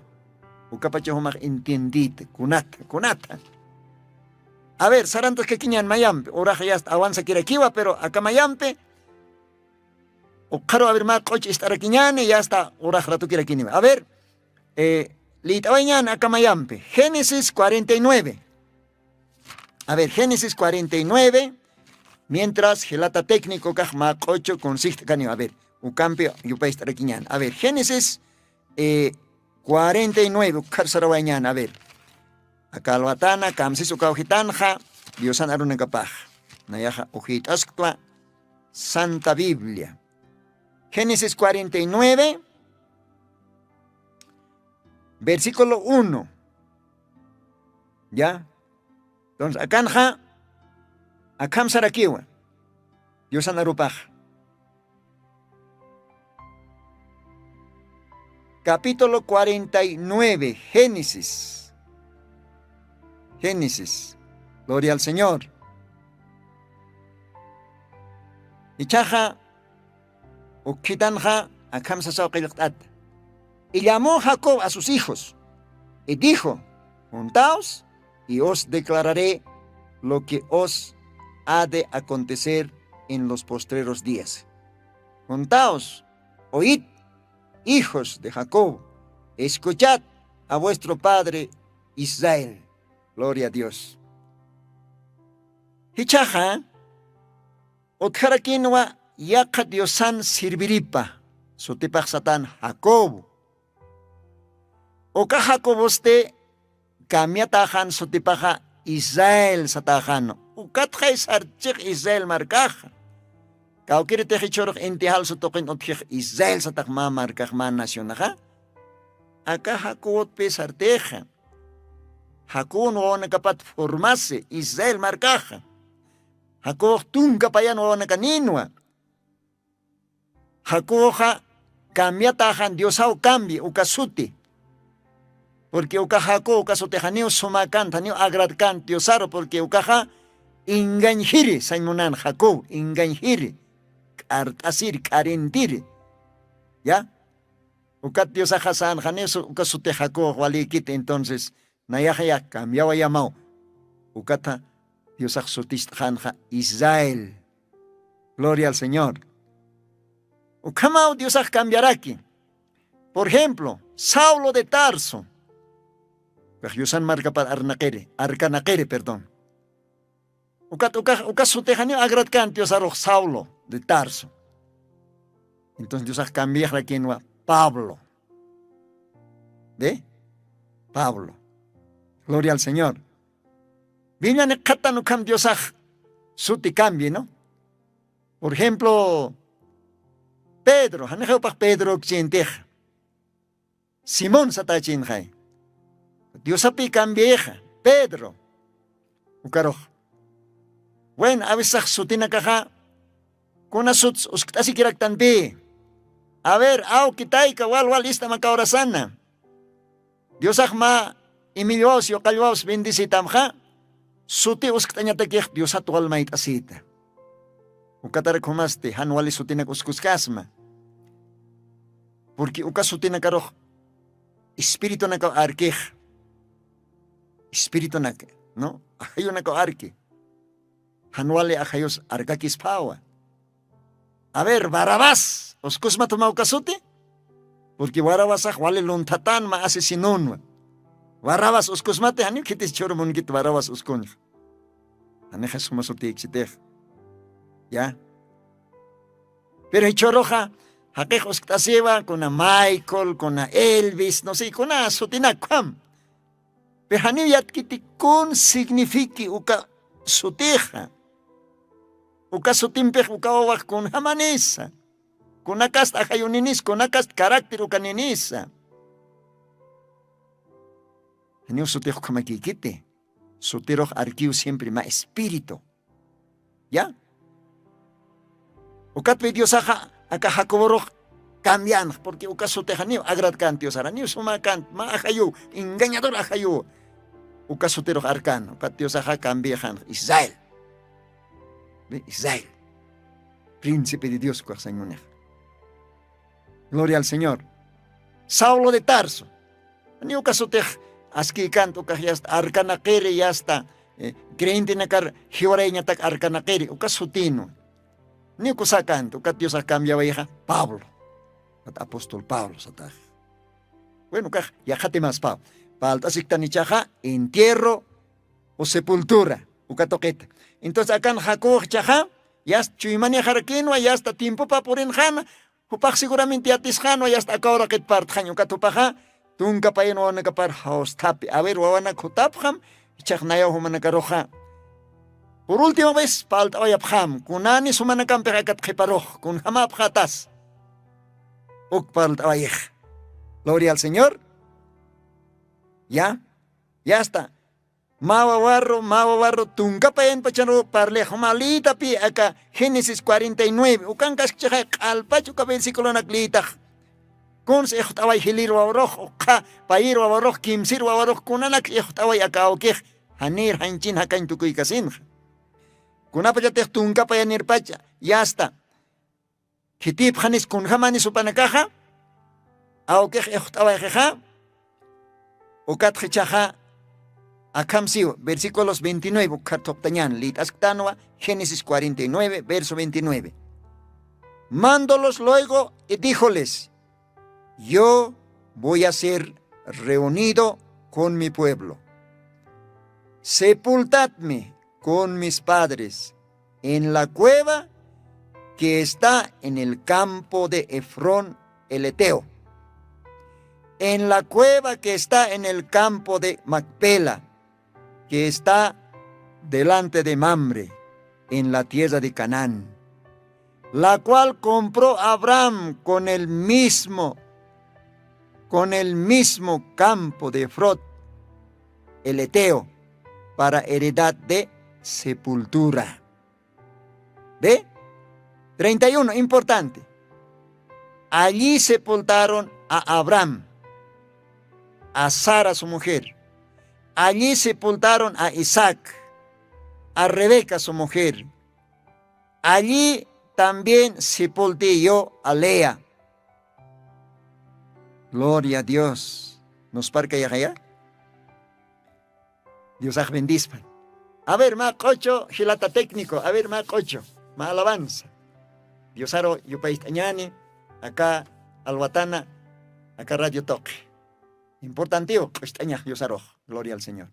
Ukapacha jumax entiendiyta kunata, kunata. A ver, sarantaskakiñän mayampi, urax yasta awansakirakiwa, pero aka mayampi, ukxaru, a ver, mä q'uch ist'arakiñäni, yasta urax ratukirakiniwa. A ver, eh, lït'awayañäni aka mayampi. Génesis cuarenta y nueve. A ver, Génesis cuarenta y nueve, mientras jilata técnico kax mä q'uchu kunsijt'kaniwa. A ver, ukampi yupayst'arakiñäni. A ver, Génesis, eh, Cuarenta y nueve ukkharsarawañan a ver. Akalwatana kamsis ukawjitanxa diosan arunakapax. Nayaxa ujit'asktwa santa biblia. Génesis cuarenta y nueve, versículo uno. Ya. Entonces akanxa akham sarakiwa diosan arupax. Capítulo cuarenta y nueve génesis. Génesis. Gloria al señor. Ichaxa ukhitanxa akham sasaw qillqt'ata. Y llamó jacob a sus hijos y dijo, juntaos y os declararé lo que os ha de acontecer en los postreros días. Juntaos, oíd, hijos de jacob, escuchad a vuestro padre israel. Gloria a dios. Jichhaxa utjarakinwa yaqha diosan sirviripa sutipax satan jacobo. Uka jacobosti kambiataxan sutipaxa israel sataxan. Ukatxay sarchix israel markaxa. Kawkiritix ichhurux inti jalsu tuqin utjix israel satax mä markax mä nacionaxa. Aka jacobotpi sartixa. Jacobon wawanakapat formasi israel markaxa. Jacobux tunka payan wawanakanïnwa. Jacoboxa cambiataxan diosaw cambi uka suti. Purqui uka jacobo uka sutixaniw sumakant janiw agradkant diosaru purqui ukaxa engañjiri sañ munan jacobo engañjiri. K'art'asiri k'arintiri. Ya. Ukat diosaxa sanxaniw uka sutix jacobox walïkiti entonces nayaxaya cambiawayamaw. Ukatha diosax sutist'xanxa israel. Gloria al señor. Ukhamaw diosax cambiaraki. Por ejemplo saulo de tarso. Kax yusan markapar arnaqiri arkanaqiri perdón. Ukat uka sutixaniw agradkan diosarux saulo de tarso. Entonces diosax cambiaxrakinwa pablo. De pablo. Gloria al señor. Bibliani qhatan ukham diosax suti cambie no. Por ejemplo pedro janixawpax pedro ukchintix. Simón satachinxay. Diosapi cambiayxa pedro. Ukarux. Wen awisax sutinakaxa kuna suts uskt'asikiraktanpi. A ver awki tayka wal wal ist'amakawrasana. Diosax mä imillwaws yuqallwaws bendecitamxa suti uskt'añatakix diosat wal mayt'asïta. Ukatarak jumasti jan wali sutinak uskuskasma. Purqui uka sutinakarux espiritunakaw arkix. Espiritunaka no ajayunakaw arki. Jan wali ajayus arkakisphawa. A ver barabás uskusmat juma uka suti. Purqui warawasax wali lunthatanma asisinunwa. Warawas uskusmati janiw khitis chhuru munkit warawas uskuñx. Janixas juma sutïkchitix. Ya. Pero jichhuruxa jaqix uskt'asiwa kuna michael kuna elvis no si kuna sutinak ukham. Pero janiw yatkiti kun signifiqui uka sutixa. Uka sutimpix uka wawax kunjamanisa. Kunakast ajayuninis kunakast caracter ukaninisa. Janiw sutix ukhamakïkiti. Sutirux arkiw siempre mä espíritu. Ya. Ukatpi diosaxa aka jacoborux cambianx purqui uka sutixaniw agradkant diosaraniw sumakant mä ajayuw engañador ajayuw. Uka sutirux arkan ukat diosaxa cambiaxanx israel. Israel. Príncipe de dios ukaxsañ munix. Gloria al señor. Saulo de tarso. Ni uka sutix askïkant ukax yasta arkanaqiri yasta creyentenakar jiwarayañatak arkanaqiri uka sutinwa. Ni ukusakant ukat diosax cambiawayxa pablo. Ukat apóstol pablo satax. Bueno ukax yaqhatimaspaw. Palt'asiktanichaxa entierro o sepultura uka tuqita. Entonces akan jacoboxchaxa yasta chuymanixarakinwa yasta tiempopa purinxana. Jupax seguramente yatisxanwa yasta akawraqit partxañ ukat jupaxa Tunka payan wawanakapar jawsthapi. A ver, wawanak jutapxam, ichhax nayaw jumanakaruxa. Por última vez, palt'awayapxam, kunani jumanakampix akat qhiparux, kunjamapxatas. Uk palt'awayix. Gloria al Señor. Ya, ya está. Mä wawarru, mä wawarru, tunka payan pachanru parlix juma lïtapi aka Génesis cuarenta y nueve. Ukan kaskchixay q'alpach uka versiculonak lïtax. Kuns ixt'away jilir wawarux, uqha payir wawarux, kimsir wawarux, kunanak ixt'away aka awkix, janir janchin jakañ tukuykasinxa. Kunapachatix tunka payanirpacha, ya está. Khitipxanis kunjamanis jupanakaxa, awkix ixt'awayxixa, ukatxa jichhaxa, akham siw, versículos veintinueve, ukkhat thuqtañän, lït'asktanwa, Génesis cuarenta y nueve, verso veintinueve. Mandólos luego y díjoles: "Yo voy a ser reunido con mi pueblo. Sepultadme con mis padres en la cueva que está en el campo de Efrón el Eteo, en la cueva que está en el campo de Macpela, que está delante de Mamre, en la tierra de Canaán, la cual compró Abraham con el mismo, con el mismo campo de Efrón el Eteo, para heredad de sepultura". ¿Ve? Treinta y uno, importante. Allí sepultaron a Abraham, a Sara su mujer. Allí sepultaron a Isaac, a Rebeca su mujer. Allí también sepulté yo a Lea. Gloria a Dios. ¿Nos parca ya? Diosax bendispan. A ver, mä q'uchu, jilata técnico. A ver, mä q'uchu, mä alabanza. Diosaru yupayt'añäni, aka alwatana, aka radio tuqi. Importantiw q'ucht'añax Diosarux. Gloria al Señor.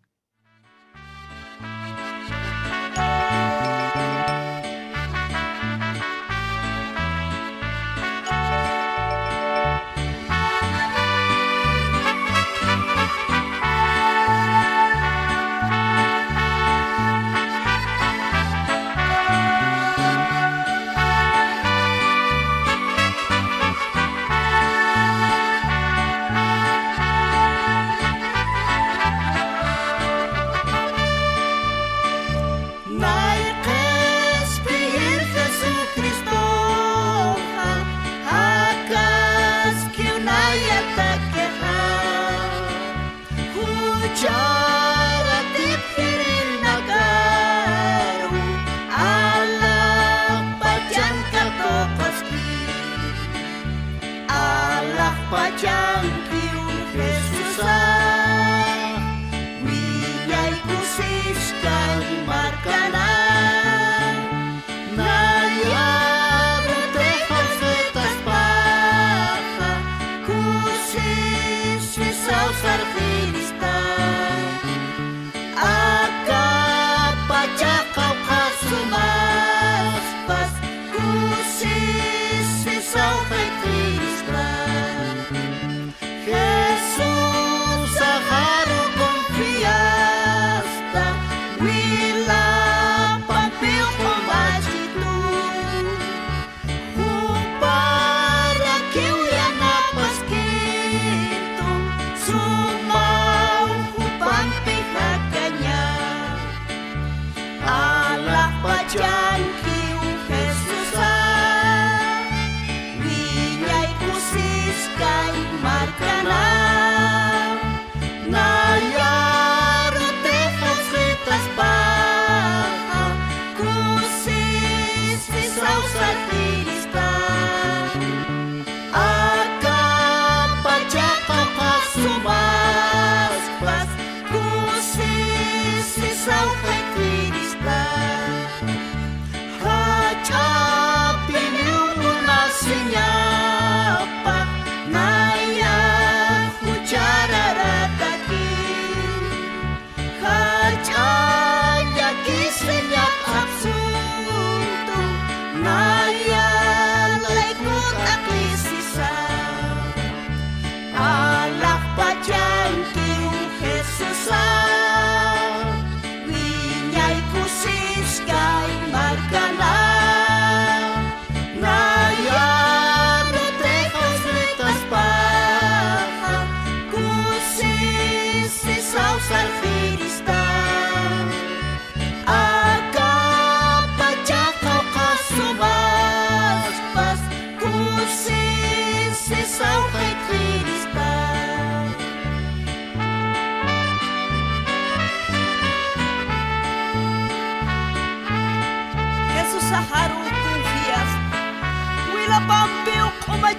Nay qhispiyir Jesucristoxa, jakaskiw nayatakixa. Jucharatip jirinakaru alaxpachan katuqaski. Alaxpachankiw Jesusax, wiñay kusiskay markana. Nayaru Texas letaspaxa, kusisisawsarxirista. Aka pachaxa qhasumaspas, kusisisawsarxirista. Jesusaxaru confiasta, wilapampiw q'umachitu. Juparakiw yanapaskitu, sumaw jupampi jakaña. Alaxpachankiw Jesusa, wiñay kusiskay markana. Nayaru Texas letaspaxa, kusisisawsarxirista. Aka pachaxa qhasumaspas, kusisisawsarxirista. Jach'apiniw munasiñapa, naya juchararataki. Jach'a llakisiñap absurdo, naya layku t'aqhisisa. Alaxpach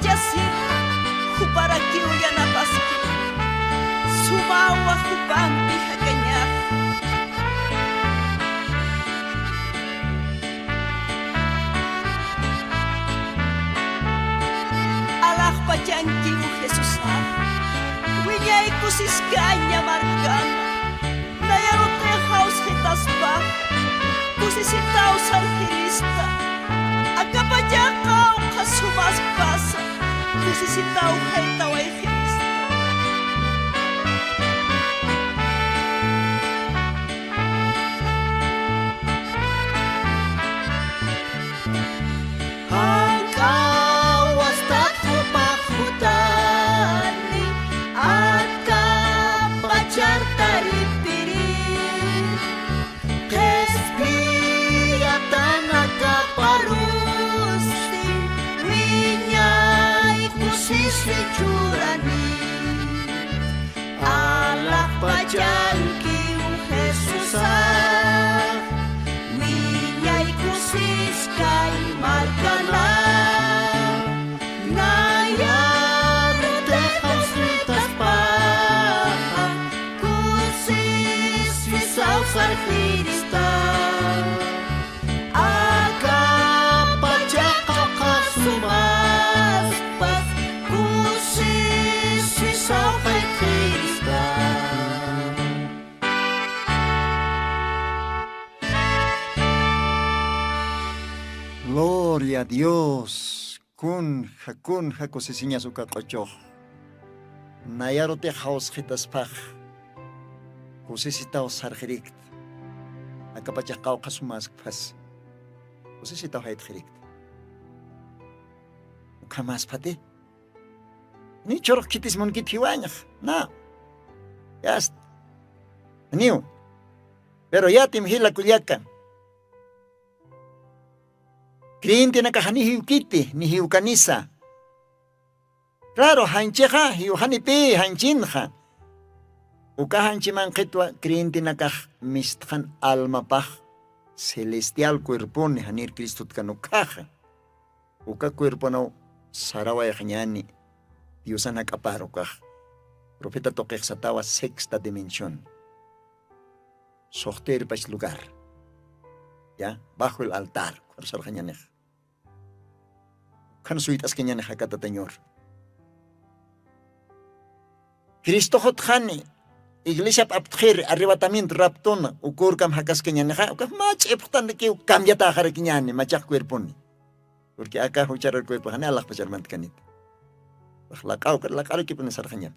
Yasi, juparakiw yanapaski, sumawa jupampi jakañax. Alaxpachankiw Jesusa, wiñay kusiskaña markana. Nayarutix jawsxitaspa, kusisitaw sarxirista. Akapachax qawqha sumaskpasa, kusisitaw jaytawayxirista. Jank'aw astat jupax jutani, akapachar taripiri. Qhispiyatan akaparusti, wiñay kusispi churani. Alaxpachankiw Jesusax, wiñay kusiskay markana. Nayarutix jawsxitaspaxa, kusispi sawsarxirista. Akapachax qawqha sumaspas, kusispi sawsarxirista. Gloria a Dios. Kunja, kunja kusisiñas uka q'uchux. Nayarutix jawsxitaspax, kusisitaw sarxirikta. Akapachax qawqha sumaskpasa, kusisitaw jaytxirikta. Ukhamäspati, ni churux khitis munkit jiwañax, na. Yasta. Niw. Pero yatim jila kullaka. Creyentenakaxa ni jiwkiti, ni jiwkanisa. Claro, janchixa jiwxanipï, janchinxa. Uka janchimanqhitwa creyentenakax mistxan almapax celestial cuerponi, janir Cristotkan ukhaxa. Uka cuerponaw sarawayxañäni Diosan jak'apar ukax. Profeta tuqix satawa sexta dimensión. Suxtirpach lugar. Ya, bajo el altar, ukhar sarxañänix. Ukhan suyt'askañänix aka Tatañur. Cristox utjani iglesiap aptxiri, arrebatamiento, raptona, uka urkam jakaskañänixa, ukax mä ch'ipxtanrakiw cambiatäxarakiñäni, machax cuerponi. Porque aka jucharar cuerpoxani alaxpachar mantkanita. Ukax laq'aw, laq'arakipuni sarxañapa.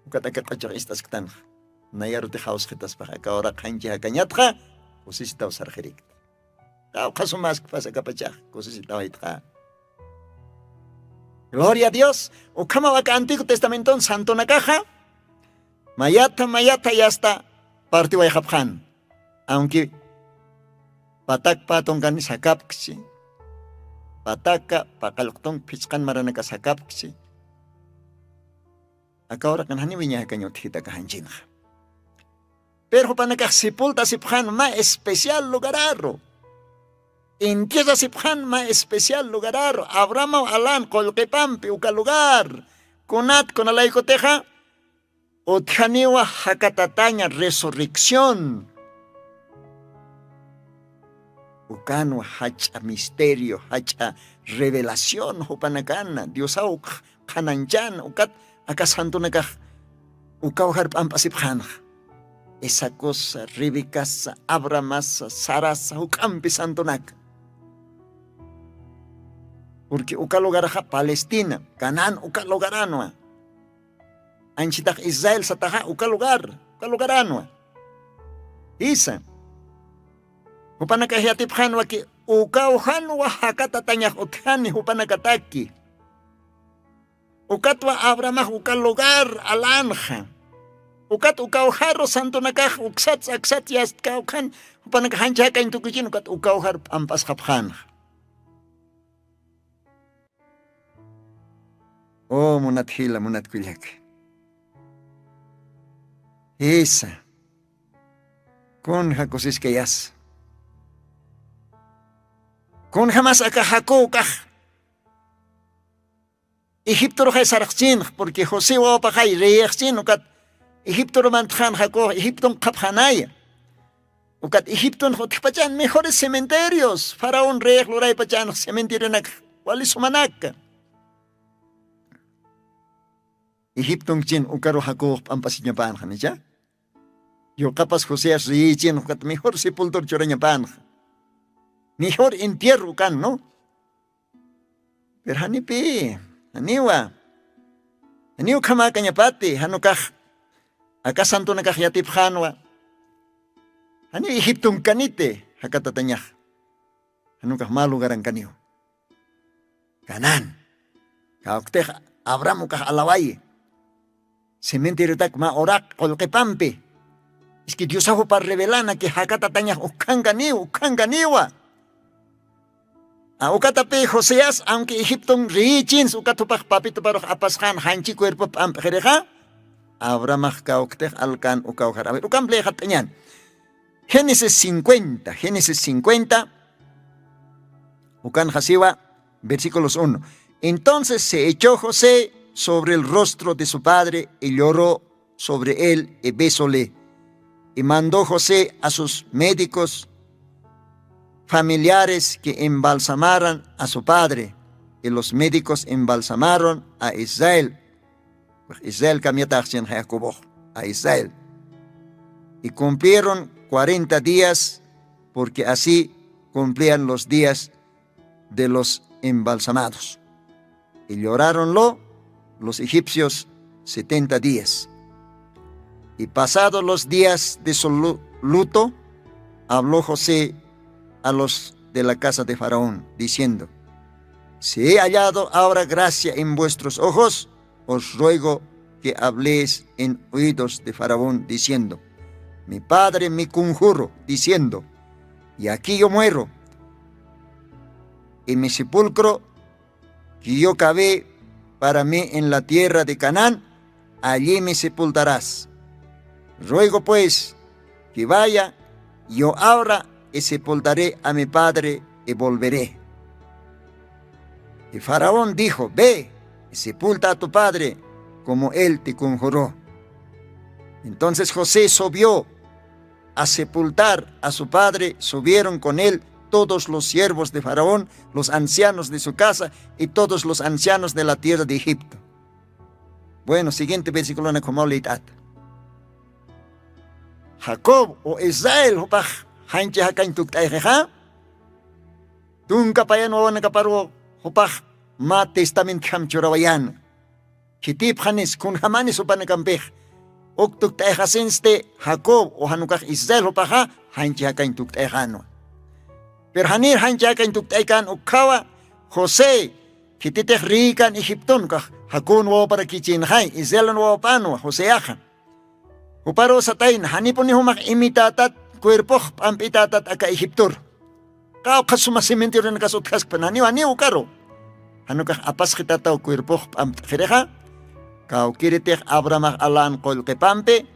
Ukat aka q'uchux ist'asktanxa. Nayarutix jawsxitaspax, aka uraq janchi jakañatxa, kusisitaw sarxirikta. Qawqha sumaskpasa akapachax, kusisitawaytxa. Gloria a Dios. Ukhamaw aka Antiguo Testamenton santonakaxa, mayata, mayata yasta partiwayxapxän. Aunque patak pä tunkanis jakapkchi, pataka paqallq tunka phichqan maranakas jakapkchi, aka uraqin janiw wiñay jakañ utjkiti aka janchinxa. Pero jupanakax sepultasipxän mä especial lugararu. Entierrasipxän mä especial lugararu. Abrahamaw alan qullqipampi uka lugar. Kunat, kunalaykutixa, utjaniwa jakatataña resurrección. Ukanwa jach'a misterio, jach'a revelación jupanakana, Diosaw qhanañchan, ukat aka santonakax ukaw jar p'amp'asipxänxa. Isacosa, Rebecasa, Abrahamasa, Sarasa, juk'ampi santonaka. Porque uka lugarxa Palestina, Canaán uka lugaranwa. Anchitax Israel sataxa uka lugar, uka lugaranwa. Jisa. Jupanakax yatipxänwa que ukaw janwa jakatatañax utjani jupanakataki. Ukatwa Abrahamax uka lugar alanxa. Ukat ukaw jaru santonakax uksats aksats yastka ukhan jupanakax janchi jakañ tukichin ukat ukaw jar p'amp'asxapxänxa. Oh, munat jila, munat kullaka. Jisa. Kunja kusiskayasa. Kunjamas aka Jacob ukax Egiptoruxay sarxchinx purqui josé wawapaxay reyixchin ukat egiptorumantaxan jacob egipton qhapxanaya. Ukat egiptonx utjpachan mejores cementerios faraón reyix luraypachanx cementerionakx walisumanaka. Egiptonkchin ukaru jacobox p'amp'asiñapanxa nicha. Yuqapas joseas reyichin ukat mejor sepultur churañapanxa. Mejor entierro ukan no. Pero janipi janiwa janiw khamakañapati janukax aka santunakax yatipxanwa. Janiw egiptonkaniti jakatatañax janukax mä lugarankaniw. Kanan kawktix abraham ukax alawayi. Cementeriotak mä uraq qullqipampi iski diosaxupar revelana ki jakatatañax ukkhankaniw ukkhankaniwa. Ukatapi joseas awnki egipton riyichinsi ukat jupax papituparux apasxan janchi cuerpo p'amp'xirixa. Abrahamax kawktix alkan ukawjar awir ukamplixat'añan. Génesis cincuenta génesis cincuenta. Ukan jasiwa versículos uno. Entonces se echó josé sobre el rostro de su padre y lloró sobre él y besóle. Y mandó josé a sus médicos familiares que embalsamaran a su padre. Y los médicos embalsamaron a israel. Israel kamyataxchin jacobox a israel. Y cumplieron cuarenta días, porque así cumplían los días de los embalsamados. Y lloráronlo los egipcios setenta días. Y pasados los días de su luto, habló josé a los de la casa de faraón diciendo, si he hallado ahora gracia en vuestros ojos, os ruego que habléis en oídos de faraón diciendo, mi padre me conjuro diciendo, y aquí yo muero, y mi sepulcro que yo cavé para mí en la tierra de canaán, allí me sepultarás. Ruego pues que vaya, yo ahora y sepultaré a mi padre y volveré. Y faraón dijo, ve y sepulta a tu padre como él te conjuró. Entonces josé subió a sepultar a su padre, subieron con él todos los siervos de faraón, los ancianos de su casa y todos los ancianos de la tierra de egipto. Bueno, siguiente versículo na khumawlit'ata. Jacob o israel jupax janchi jakañ tukt'ayxixa. Tunka payan wawanakaparu jupax mä testamentkjam churawayana. Khitipxanis kunjamanis jupanakampix uk tukt'ayxasinsti jacob o janukax israel jupaxa janchi jakañ tukt'ayxanwa. Pero janir janchi jakañ tukt'aykan ukkhawa josé khititix riykan egiptonkax jacobon wawaparakichïnxay israelon wawapänwa joseaxa. Juparuw satayna janipuni jumax imitätat cuerpox p'amp'itätat aka egiptoru. Qawqha suma cementerionakas utjaskpan janiw janiw ukaru janukax apasxitataw cuerpox p'ampt'xirixa. Kawkiritix abrahamax alan qullqipampi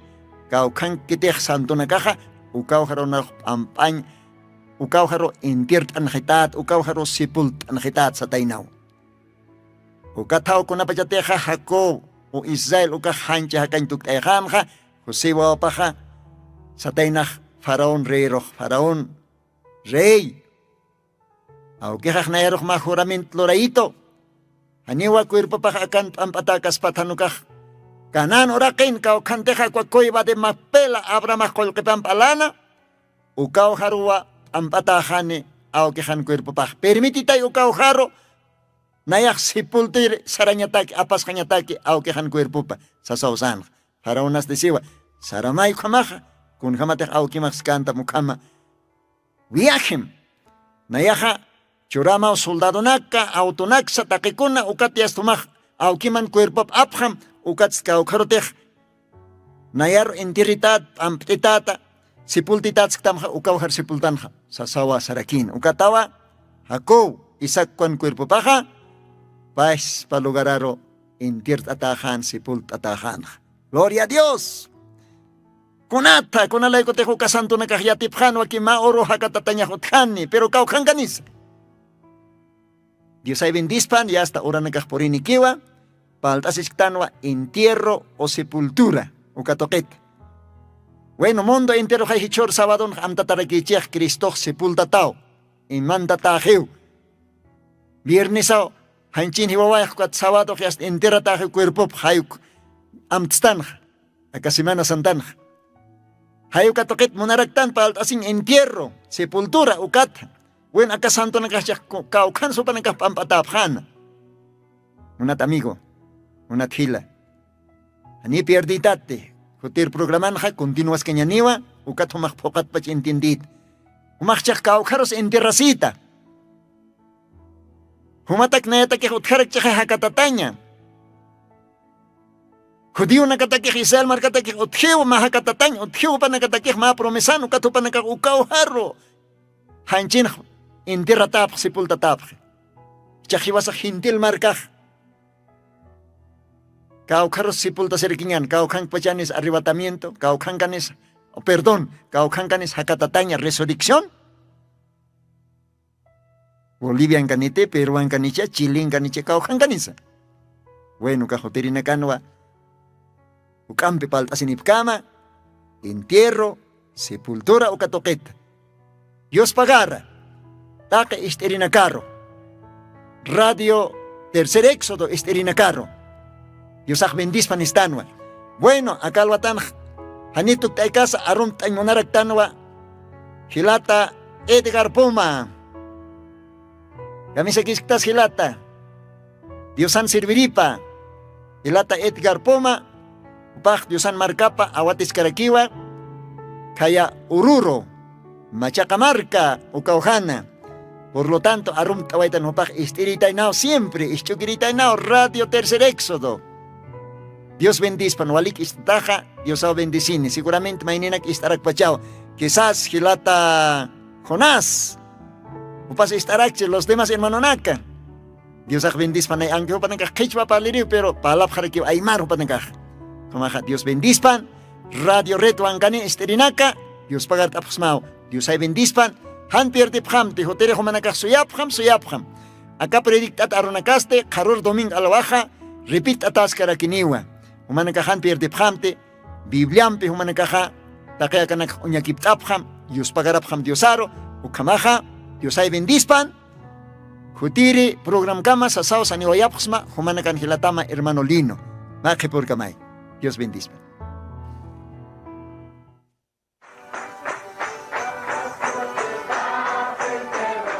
kawkhankitix santunakaxa ukawjarunax p'amp'añ ukawjaru entiert'anxität ukawjaru sepult'anxität sataynaw. Ukathaw kunapachatixa jacob o israel ukax janchi jakañ tukt'ayxänxa josé wawapaxa sataynax faraón reyrux faraón rey, awkixax nayarux mä juramint lurayitu janiwa cuerpopax akan p'amp'atäkaspat janukax kanan uraqin kawkhantixa akwa cueva de macpela abrahamax qullqipamp alana. Ukawjaruwa p'amp'atäxani awkixan cuerpopax permititay ukawjaru nayax sepultir sarañataki apasxañataki awkixan cuerpopa. Sasaw sanxa faraonas disiwa saramay ukhamaxa kunjamatix awkimax skantam ukhama. Viajem nayaxa churamaw soldadonaka awtonaksa taqikuna ukat yastumax awkiman cuerpop apxam ukatska ukharutix nayaru intirritat p'ampt'itata sepultitatsktamxa ukawjar sepultanxa sasawa sarakina ukatawa jacob isakkwan cuerpopaxa paspa lugararu intiert'ataxan sepult'ataxanxa. Gloria a dios. Kunatha kunalaykutix uka santunakax yatipxan waki mä uru jakatatañax utjani pero kawkhankanisa. Diosay bendispan yasta uranakax purinikiwa. palt'asichktanwa entierro o sepultura, uka tuqit. Bueno, mundo enteroxay jichhür sabadonx amtatarakichix Cristox sepultataw, imantataxiw. Viernesaw, janchin jiwawayx ukat sabadox yast enterataxiw cuerpopx jayuk amtstanxa, aka Semana Santanxa. Jay uka tuqit munaraktan palt'asin entierro, sepultura, ukata. Bueno, aka santonakaxchix ku-, kawkhan supanakax p'amp'atäpxäna. Munat amigo, munat jila. Janiy pierdïtati, jutir programanxa continuaskañaniwa, ukat jumax phuqatpach entiendïta. Jumaxchix kawkharus enterrasïta. Jumatak nayatakix utjarakchixay jakatataña. Judionakatakix Israel markatakix utjiw mä jakatatañ, utjiw jupanakatakix mä promesan, ukat jupanakax ukaw jaru janchinx enterratäpx, sepultatäpxi. Jichhax jiwasax gentil markax kawkharus sepultasirkiñan, kawkhankpachanis arrebatamiento, kawkhankanis, perdón, kawkhankanis jakatataña, resurrección. Boliviankaniti, Peruankanicha, Chilenkanicha kawkhankanisa. Bueno, ukax jutirinakanwa juk'ampi palt'asinipkama, entierro, sepultura uka tuqita. Dios pagara, taqi ist'irinakaru. Radio Tercer Éxodo ist'irinakaru. Diosax bendispan istanwa. Bueno, aka alwatanx janiy tukt'aykasa arumt'añ munaraktanwa jilata Edgar Puma. Kamisakisktas jilata. Diosan sirviripa. Jilata Edgar Puma. Jupax Diosan markapa awatiskarakiwa. Khaya Ururu. Machaqa marka ukawjana. Por lo tanto, arumt'awaytan jupax ist'iritaynaw siempre, isch'ukiritaynaw Radio Tercer Éxodo. Dios bendispan, walik ist'ataxa, Diosaw bendisini. Seguramente mayninak ist'arakpachaw. Quizás jilata Jonás. Jupas ist'arakchi los demás hermanonaka. Diosax bendispan ay, aunque jupanakax qhichwa parliriw, pero parlapxarakiw aymar jupanakax. Jumaxa Dios bendispan, Radio Red Wankani ist'irinaka, Dios pagart'apxsmaw, Diosay bendispan, jan pierdipxamti, jutiri jumanakax suyapxam, suyapxam. Aka predict'at arunakasti, qharur domingo alwaxa, repit'ataskarakiniwa. Jumanakax jan pierdipxamti, Bibliampi jumanakaxa, taqi akanakax uñakipt'apxam, yuspagarapxam Diosaru, ukhamaxa, Diosay bendispan, jutiri programkama sasaw saniwayapxsma, jumanakan jilatama hermano Lino. Mä qhipürkamay. Dios bendispan.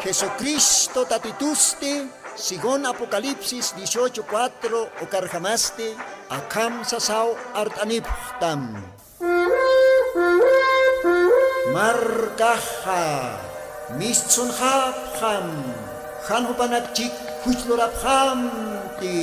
Jesucristo Tatitusti, según Apocalipsis dieciocho cuatro, ukarjamasti, akham sasaw art'anipxtam. Markaxa, mistsunxapxam, jan jupanak chik juchlurapxamti.